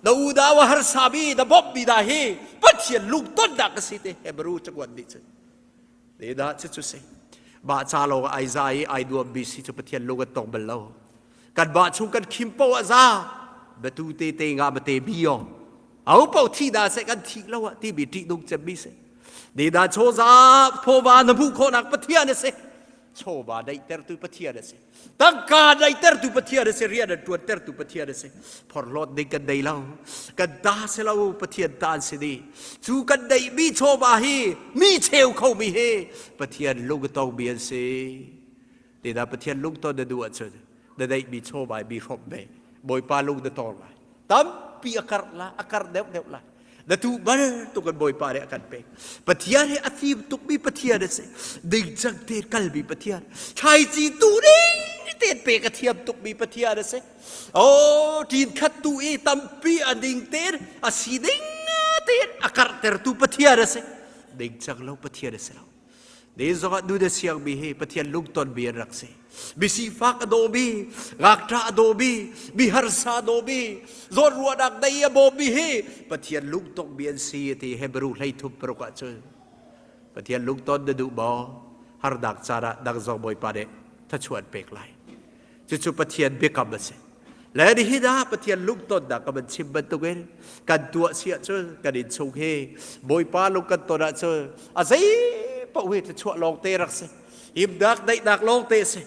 na unau a harsami na bawmhmi hna hi Pathian lungtonnak a si te Hebrew cakuat nih cun Lehdah cu cu si. Mah ca lawng ai za i ai nuammi si cu Pathian lung an tong bal lo. Kan mah chung kan khim poh ah za. Batu te te nga ma te bi yo. Au po thi da se kan thi lo ah ti bi ṭih nung cem mi si. Ni da chaw za phaw na hmuh khawhnak Pathian a si. Chawva daihtertu Pathian a si. Tangka daihtertu Pathian a si. Rian an ṭuantertu Pathian a si. Phorhlawt ding kan nei lo. Kan ta si lo Pathian ta an si dih. Cu kan neihmi chawva hi mi cheu khomi hi Pathian lung a tongmi an si. Tidah Pathian lungton na duh ahcun na neihmi chawva hi mi hrawmh ve. Bawipa lung na tong lai. Tampi a karh la, a karh deuhdeuh lai. Na tu bantuk in Bawipa nih a kan pek. Pathian hi a fim tukmi Pathian a si. Dingcang tein kalmi Pathian. Thlaici tu ding tein pek a thiam tukmi Pathian a si. Oh, ṭin khat tu i tampi a ding tein a si ding tein a karhtertu Pathian a si. Dingcang lo Pathian a si lo. Ni zongah nu na siangmi hi Pathian lungtonmi an rak si. Misifak a dawmi, ngakṭah a dawmi, mi harsa a dawmi, zawnruahnak nei a bawmmi hi Pathian lungtongmi an si ti Hebrew 33 paruk ah cun. Pathian lungton na duh maw? Harnak caan ah nang zong Bawipa nih thachuan pek lai. Cucu Pathian biakam a si. Le nihin ah Pathian lungtonnak ka van chim bantukin kan tuah si ahcun kan innchung hi Bawipa lung kan ton ahcun a zei paoh hi thluachuah lawng te rak si. Himnak daihnak lawng te si.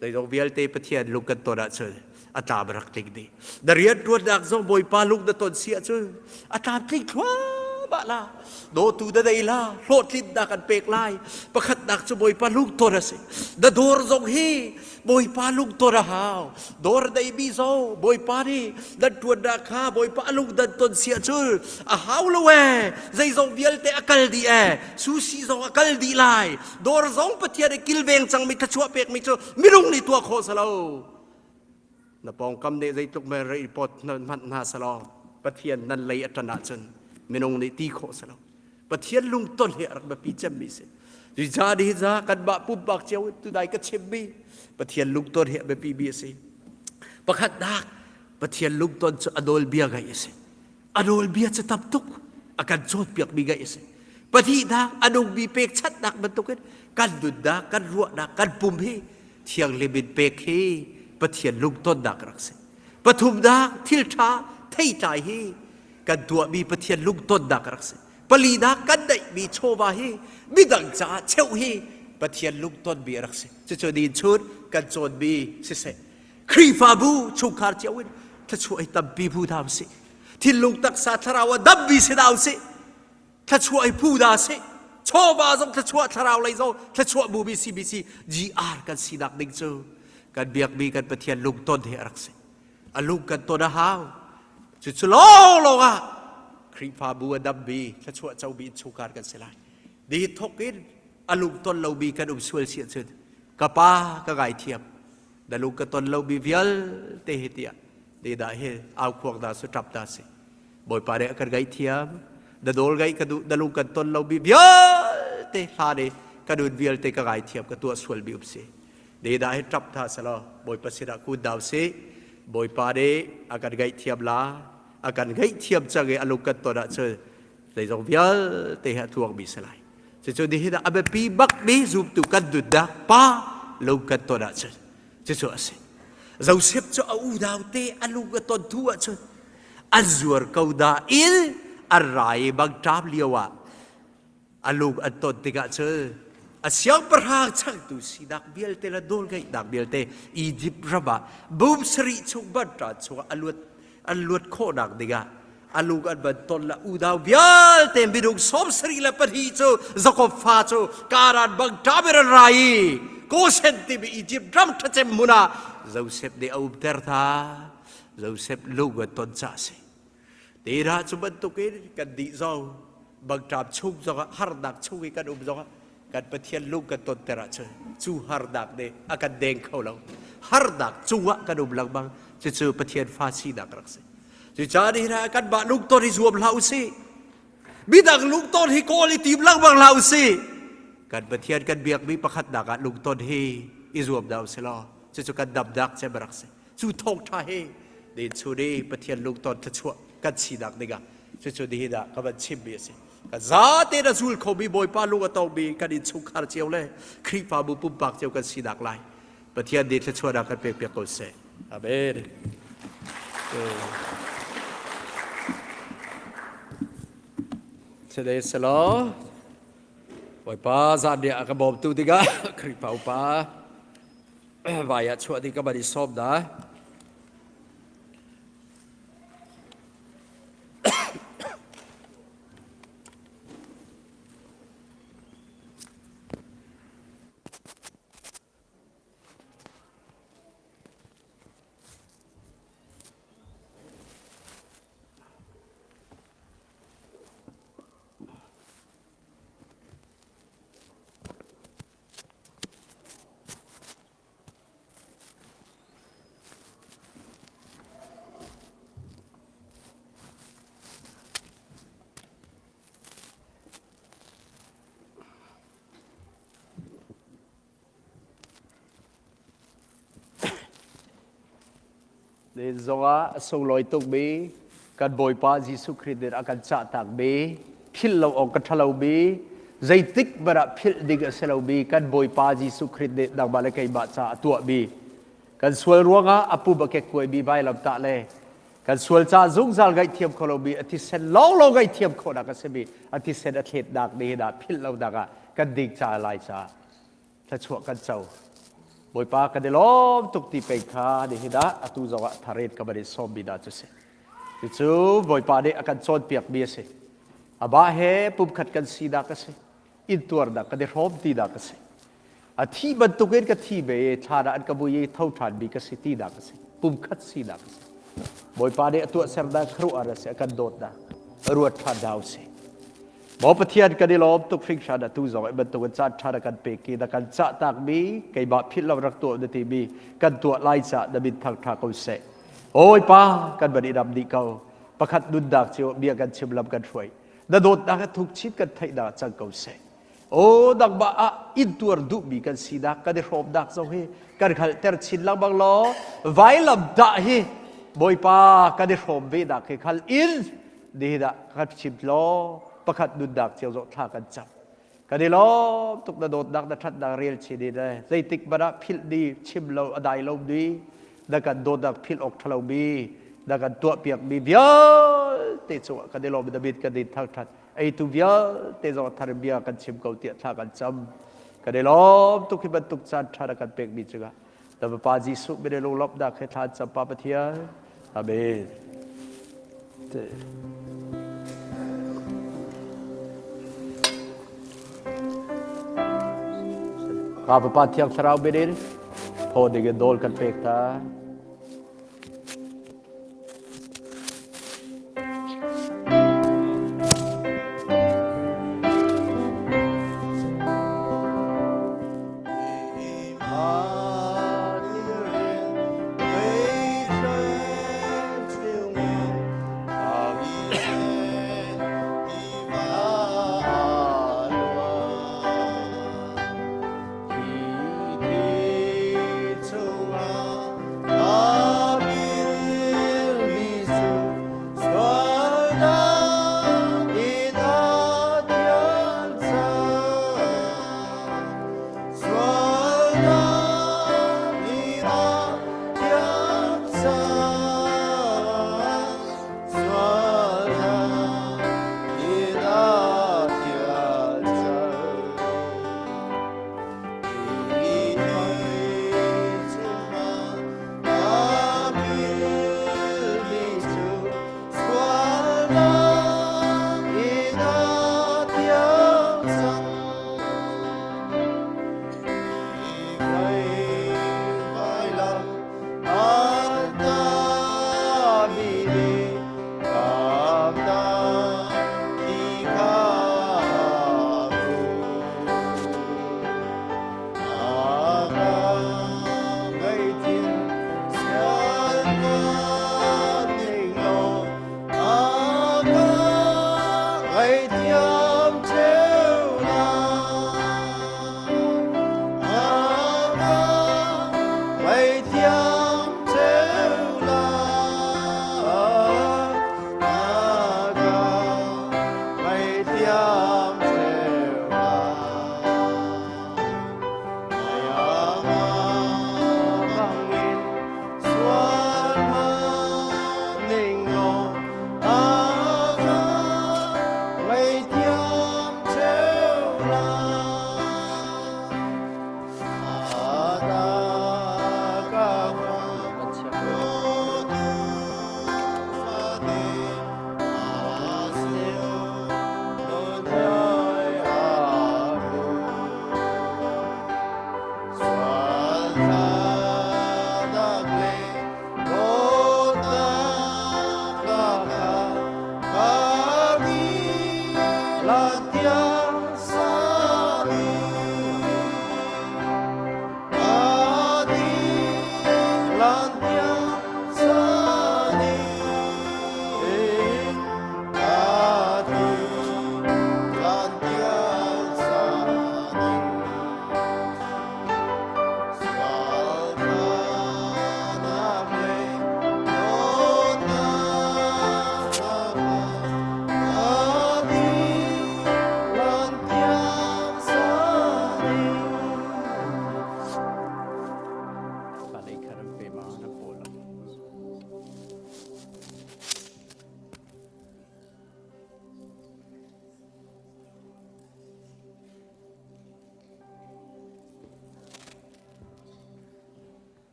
Zeizong vialte Pathian lung kan ton ahcun a tlam rak tling dih. Na rianṭuannak zong Bawipa lung na ton si ahcun a tlamtling thluahmah la. Dawtu na nei la, hlawhtlinnak an pek lai. Pakhatnak cu Bawipa lungton a si. Na dawr zong hi Bawipa lungton a hau. Dawr neimi zong Bawipa nih nan ṭuannak kha Bawipa a lung nan ton si ahcun a hau lo ee. Zeizong vialte a kal dih ee. Sushi zong a kal dih lai. Dawr zong Pathian i kilveng cangmi thluachuah pekmi cu minung nih tuah khawh si lo. Na pawngkam nih zeitluk mei rei pot hmanh hna selaw Pathian nan lei a ṭan ahcun minung nih ti khawh si lo. Pathian lungton hi a rak biapi cemmi si. Cucaah nihin za kanmah pumpak cio in tunai ka chimmi Pathian lungton hi a biapi mi a si. Pakhatnak Pathian lungton cu a nawlbia ngaih a si. A nawlbia cu tam tuk a kan cawnpiakmi ngaih a si. Pahnihnak a nungmi pekchanhnak bantukin kan nunnak, kan ruahnak, kan pum hi thianghlim in pek hi Pathian lungtonnak rak si. Pathumnak thil ṭha theitlai hi kan tuahmi Pathian lungtonnak rak si. Palinak kan neihmi chawva hi midang caah cheuh hi Pathian lungtonmi a rak si. Cucu ni chun kan cawnmi siseh. Khrihfabu chungkhar cio in thluachuah hi tampi phu hna usih. Thinlung taksa thlarau a dammi si hna usih. Thluachuah hi phu hna sih. Chawva zong thluachuah thlarau lei zong thluachuah bumi CBC GR kan sinak ding cu kan biakmi kan Pathian lungton hi a rak si. A lung kan ton a hau. Cucu lawnglawng ah Khrihfabu a dammi thluachuah comi innchungkhar kan si lai. Ni thok in a lungton lomi kan um sual si ahcun ka pa ka ngaithiam na lung ka ton lomi vialte hi tiah ni dah hi au khuang dah su ṭap dah si Bawipa nih a kan ngaihthiam na nawl ngaih ka duh na lung kan ton lomi vialte hlan i ka nun vialte ka ngaithiam ka tuah sualmi um si ni dah hi ṭap hna selaw Bawipa sinah kun dau si Bawipa nih a kan ngaihthiam la a kan ngaihthiam cang i a lung kan ton ahcun zeizong vialte hi a tluangmi si lai Cucu nihin ah a biapi bakmi zumtu kan nunnak pa lung kan ton ahcun cucu a si. Joseph cu a unau te a lung a ton tu ahcun an zuar ko nain an ra i mangṭam lio ah a lung an ton tikah cun a siangpahrang changtu sinak vialte le nawlngeihnak vialte Egypt ram ah bum sarih chung banṭan chungah a luat an luat khawhnak dingah a lung an van ton la unau vialte minung 74 cu Jakob fa cu Kanaan bang ṭaber an ra i Goshen timi Egypt ram ṭhacem hmun ah Joseph nih a umter hna. Joseph lung an ton ca si. Tira cu bantukin kan dih zong bangṭam chung zongah harnak chung i kan um zongah kan Pathian lung kan tonter ahcun cu harnak nih a kan deng kho lo. Harnak cungah kan um lengmang. Cucu Pathian fa sinak rak si. Cucaah nihin ah kanmah lungton hi zuam hlah usih. Midang lungton hi kawl i tim lengmang hlah usih. Kan Pathian kan biakmi pakhatnak ah lungton hi i zuam dah usih law cucu kan damnak cem rak si. Cu thawngṭha hi nin chun i Pathian lungton thluachuah kan sinak dingah cucu nihin ah ka van chimmi a si. Kan zate na zul khomi Bawipa lung a tongmi kan innchungkhar cio le Khrihfabu pumpak cio kan sinak lai Pathian nih thluachuahnak kan pekpiak ko seh. Amen. Today selaw Bawipa zan nih a ka bawmtu tikah Khrihfa upa vai ah chuah ding ka van i sawm dah. Nihin zongah a sunglawi tukmi kan Bawipa Jesuh Khrih nih a kan cahtakmi philh lo awk a ṭha lomi zeitik hmanh ah philh ding a si lomi kan Bawipa Jesuh Khrih nih nangmah le keimah caah a tuahmi Kan sual ruangah a pum a kekkuaimi vailamtah le kan sual ca zungzal ngaihthiam kho lomi a thisen lawnglawng ngaihthiam khawhnak a simi a thisen a thletnak nihin ah philh lonak ah kan ding ca lai caah thluachuah kan co. Bawipa kan i lawm tuk ti peng kha nihin ah atu zongah tharin ka van in sawmmi hna cu si. Cucu Bawipa nih a kan cawnpiakmi a si. Amah he pumkhat kan sinak a si. Intuarnak kan i hrawm tinak a si. A thi bantukin ka thi ve i thlan ah an ka vui i tho ṭhanmi ka si tinak a si. Pumkhat sinak a si. Bawipa nih a tuahsernak khuaruahhar a si, a kan dawtnak a ruat ṭhan hna usih. Maw Pathian kan i lawm tuk hringhran atu zong hi bantukin caan ṭha na kan pek i na kan cahtakmi keimah philh lo rak tuah na timi kan tuah lai caah na min thangṭha ko seh. Bawipa kan van i ram dih ko. Pakhat nunnak cio bia kan chim lam kan hruai. Na dawtnak a thuk chin kan theihnak cang ko seh. O nangmah ah intuar duhmi kan sinak kan i hrawmnak zong hi kan hngalhter chin lengmang law vailam dah hi Bawipa kan i hrawm ve nak hi khal in nihin ah kan chim law pakhat nunnak cio zawh thla kan cam kan i lawm tuk na dawtnak na ṭhatnak rel chin in zeitik hmanh ah philh ni chim lo a dai lo ni na kan dawtnak philh awk ṭhalo mi na kan tuahpiak mi vialte cungah kan i lawm na min kan in thangṭhat eitu vialte zong thar bia kan chim ko tiah thla kan cam kan i lawm tuk hi bantuk caan ṭha na kan pekmi cungah na Fapa Jesuh min i lunglawmhnak he thla cam Pa Pathian Amen. Ka Fapa Thiang Thlarau min in thaw ding in nawl kan pek ta.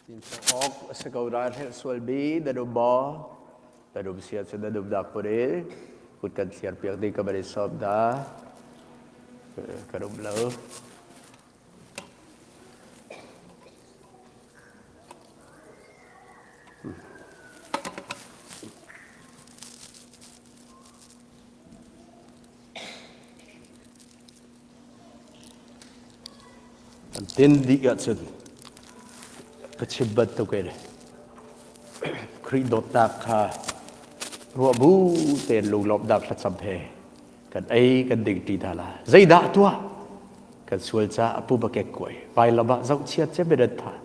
Awk a si ko ral hrelh sual bi na dum maw? Na dum sia cun na dum dak put i kut kan thliar piak ding ka van i sawm da. Ka dum lo. An tin dih ahcun ka chim bantuk in Khrih dawtnak kha ruah bu tein lunglawmhnak thlacam he kan ei kan ding ṭi hna la. Zeidah tuah? Kan sual caah a pum a kekkuai. Vailam ah zohchiat cem in an thah.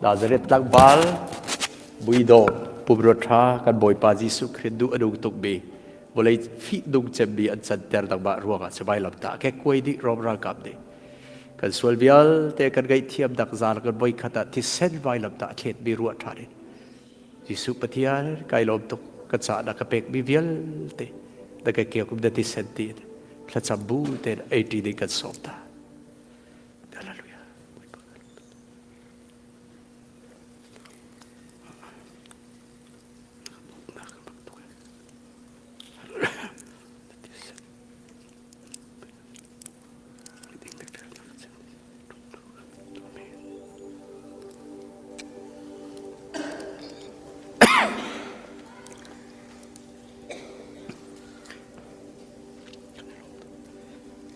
Nazareth tlangval muidawh pumrua ṭha kan Bawipa Jesuh Khrih duh a nung tukmi vawlei fihnung cemmi an canter nangmah ruangah si vailamtah kekkuai dih Rom ralkap nih kan sual vialte kan ngaihthiam dak zan kan voikhat ah thisen vailamtah thletmi ruah ṭhan in Jesuh Pathian kai lawm tuk ka ca na ka pekmi vialte na ka keu na thisen ti thlacam bu tein ei ṭi ding kan sawm ta. Hallelujah.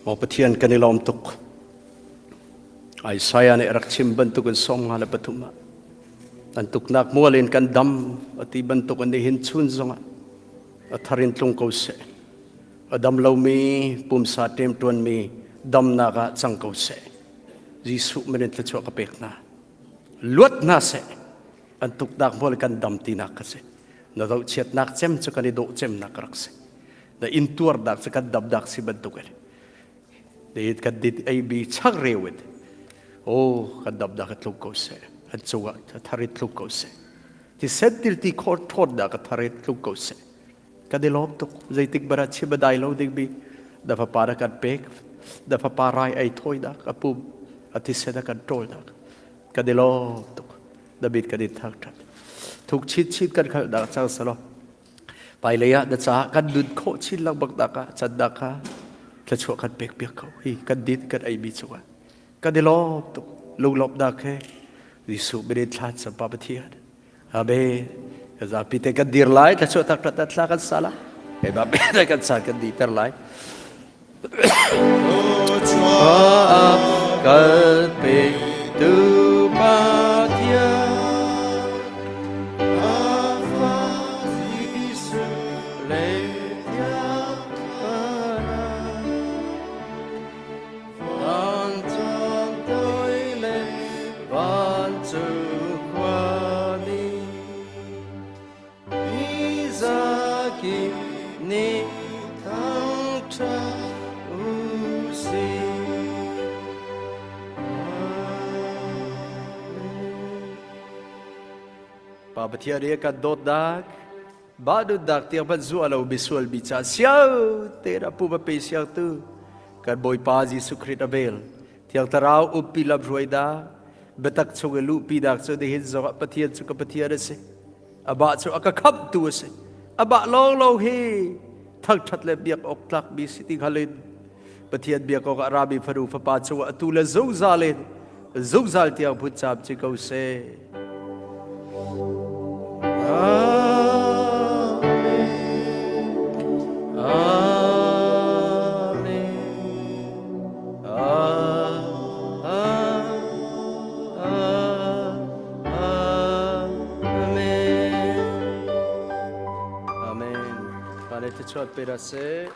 Maw Pathian kan i lawm tuk. Isaiah nih rak chim bantukin 53 ah an tuknak mual in kan dam a ti bantuk an nihin chun zongah a thar in tlung ko seh. A dam lomi pumsa ṭemṭuanmi damnak ah cang ko seh. Jesuh min in thluachuah ka pek hna. Luat hna seh. An tuknak mual kan dam tinak ka si. Na zohchiatnak cem cu kan i dawh cemnak rak si. Na intuarnak cu kan damnak si bantuk in. Dit kan dit ei bi chak reu in o kan damnak a tlung ko seh an cungah thar in tlung ko seh ti sen til ti khor ṭhawnnak a thar in tlung ko seh kan i lawm tuk zeitik bara chim a dai lo ding mi na fapa na kan pek na fapa rai ei thawinak a pum a thisen a kan ṭawlnak kan i lawm tuk na mit kan in thangṭhat thuk chin chin kan khalnak cang selaw Hmailei ah na caah kan nun khawh chin lengmang nak ah cannak kha thluachuah kan pek piak ko. Hi kan din kan eimi cungah kan i lawm tuk lunglawmhnak he Jesuh min in thla cam Pa Pathian. Amen. Kan zapi te kan dir lai thluachuah tak tat thla kan sa la. Keimah pe kan caan kan dihter lai. Kal pe tu Pathian Pa Pathian i kan dawtnak ba nunnak tiang hmanh zuah lo misual mi ca siau te na pu va pe siangtu kan Bawipa Jesuh Khrist a vel Thiang Thlarau umpi lam hruainak biatak chung i luhpinak cu nihin zongah Pathian cu ka Pathian a si Amah cu a ka khamhtu a si. Amah lawnglawng hi thangṭhat le biak awk tlakmi si ti hngal in Pathian biak awkah rami fanu fapa cungah atu le zungzal in zungzal tiang phun camci ko seh. Amen. Amen. Amen. Amen. Pane thluachuah pe ra seh.